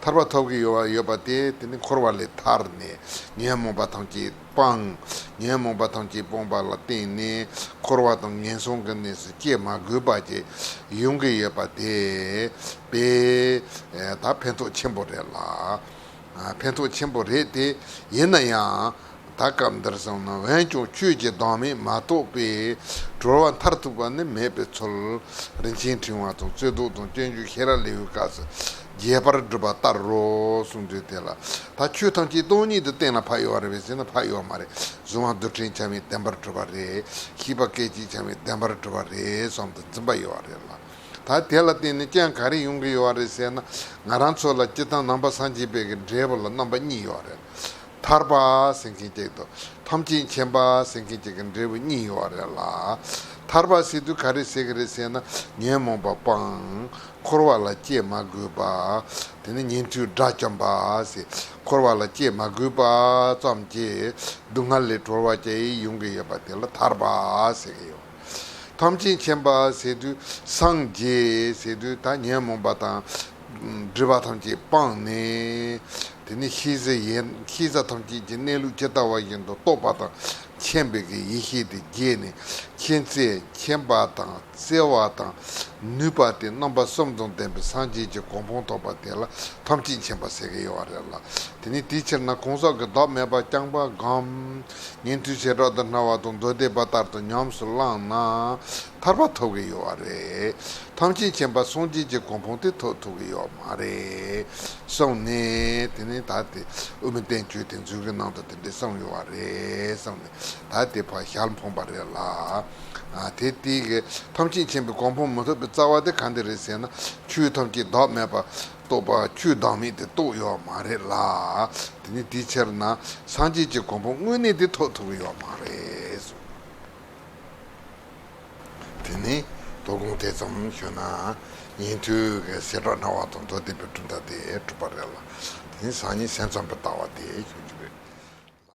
ཐར་པ་ཐོབ་ཀྱི་ཡོད་པ་ཡོད་པ་དེ། དེ་ནི་འཁོར་བ་ལས་ཐར་ནས་ཉོན་མོངས་པ་ཐམས་ཅད་སྤངས། ཉོན་མོངས་པ་ཐམས་ཅད་སྤངས་པ་ལ་བརྟེན་ནས་འཁོར་བ་དང་ངན་སོང་གི་གནས་སུ་སྐྱེ་མ་དགོས་པ་ཅིག་ཡོང་གི་ཡོད་པ་དེ་དཔེ་ད་ཕན་ཐོགས་ཆེན་པོ་རེད་ལ། ཕན་ཐོགས་ཆེན་པོ་རེད་དེ། ཡིན་ན་ཡང་ད་སྐབས་འདིར་སོང་ན། འོན་ཀྱང་ཆོས་ཀྱི་བདག་མེད་མ་རྟོགས་པས་གྲོལ་བ་མཐར་ཐུག་པ་ནི་མེད་པའི་ཚུལ། རིན་ཆེན་ཕྲེང་བ་དང་རྩོད་ཟློག་དང་སྤྱོད་འཇུག་ཤེས་རབ་ལེའུའི་སྐབས་སུ་རྒྱས་པར་བསྒྲུབས་པ་ལྟར་རོ་གསུངས་དུས་དེ་ལ། ད་ཆོས་ཐམས་ཅད་སྟོང་ཉིད་དུ་གཏན་ལ་ཕབ་ཡོད་རེད་པས་ཟེར་ན། ཕབ་ཡོད་མ་རེད། གཟུང་བ་རྡུལ་ཕྲན་ཆ་མེད་བདེན་པར་གྲུབ་པ་རེད། ཤེས་པ་སྐད་ཅིག་ཆ་མེད་བདེན་པར་གྲུབ་པ་རེད་བསམ་དུ་འཛིན་པ་ཡོད་རེད་ལ། ད་དེ་ལ་བརྟེན་ནས་ཀྱང་ག་རེ་ཡོང་གི་ཡོད་རེད་ཟེར་ན། ང་རང་ཚོ་ལ་སྤྱིར་བཏང་ནང་པ་སངས་རྒྱས་པའི་གི་འབྲས་བུ་ལ་རྣམ་པ་གཉིས་ཡོད་རེད། ཐར་པ་ཟེར་མཁན་གཅིག་དང་ཐམས་ཅད་མཁྱེན་པ་ཟེར་མཁན་གཅིག་གི་འབྲས་བུ་གཉིས་ཡོད་རེད་ལ། ཐར་པ་ཟེར་དུས་ག་རེ་ཟེར་གི་རེད་ཟེར་ན། ཉོན་མོངས་པ་སྤངས། འཁོར་བ་ལ་སྐྱེ་མ་དགོས་པ། དེ་ནི་ཉན་ཐོས་དགྲ་བཅོམ་པ་ཟེར། འཁོར་བ་ལ་སྐྱེ་མ་དགོས་པ་ཙམ་གྱིས་སྡུག་བསྔལ་ལས་གྲོལ་བ་ཅིག་ཡོང་གི་ཡོད་པ་དེ་ལ་ཐར་པ་ཟེར་གི་ཡོད། ཐམས་ཅད་མཁྱེན་པ་ཟེར་དུས། སངས་རྒྱས་ཟེར་དུས་ད་ཉོན་མོངས་པ་དང་སྒྲིབ་པ་ཐམས་ཅད་སྤངས་ནས། དེ་ནི་ཤེས་བྱ་ཡིན། ཤེས་བྱ་ཐམས་ཅད་ཀྱི་གནས་ལུགས་ཇི་ལྟ་བ་བཞིན་དུ་རྟོགས་པ་དང་མཁྱེན་པའི་གི་ཡེ་ཤེས་དེ་རྒྱས་ནས། མཁྱེན་བྱེད་མཁྱེན་པ་དང་བརྩེ་བ་དང་ནུས་པ་དེ་རྣམ་པ་གསུམ་དང་ལྡན་པའི་སངས་རྒྱས་ཀྱི་གོ་འཕང་ཐོབ་པ་དེ་ལ་ཐམས་ཅད་མཁྱེན་པ་ཟེར་གི་ཡོད་རེད་ལ། དེ་ནི་དེའི་ཕྱིར་ན་གང་ཟག་གི་བདག་མེད་པ་རྐྱང་པ་སྒོམ། ཉན་ཐོས་བྱེ་བྲག་ཏུ་སྨྲ་བ་དང་མདོ་སྡེ་པ་ལྟར་དུ་ཉམས་སུ་བླངས་ན་ཐར་པ་ཐོབ་ཀྱི་ཡོད་པ་རེད། ཐམས་ཅད་མཁྱེན་པ་སངས་རྒྱས་ཀྱི་གོ་འཕང་དེ་ཐོབ་ཐུབ་ཀྱི་ཡོད་མ་རེད་གསུངས་ནས། དེ་ནས་ད་དེ་དབུ་མའི་བསྟན་བཅོས་དེ་མཛོད་ཀྱི་ནང་དུ་དེ་འདྲས་གསུངས་ཡོད་པ་རེད་གསུངས་ནས། ད་དེ་ཕར་ཞལ་འཕངས་པ་རེད་ལ། ཨ། དེ་དེ་གི་ཐམས་ཅད་མཁྱེན་པའི་གོ་འཕང་མི་ཐོབ་པའི་རྩ་བ་དེ་ག་འདི་རེད་ཟེར་ན། ཆོས་ཐམས་ཅད་བདག་མེད་པ་རྟོགས་པ། ཆོས་བདག་མེད་དེ་རྟོགས་ཡོད་མ་རེད་ལ། དེ་ནི་དེའི་ཕྱིར་ན་སངས་རྒྱས་ཀྱི་གོ་འཕང་དངོས་གནས་དེ་ཐོབ་ཐུབ་ཀྱི་ཡོད་མ་རེད་གསུངས། དེ་ནི་ད་ སློབ་དཔོན་དེ་ཙམ་ཞུ་ན་ཉན་ཐོས་ཀྱི་སེམས་ཁྲོ་སྣང་བ་དང་མདོ་སྡེ་པའི་གྲུབ་མཐའ་དེ་གྲུབ་པ་རེད་ལ། དེ་ནི་སང་ཉིན་སེམས་ཙམ་པའི་ལྟ་བ་དེ་ཞུ་རྒྱུ་རེད།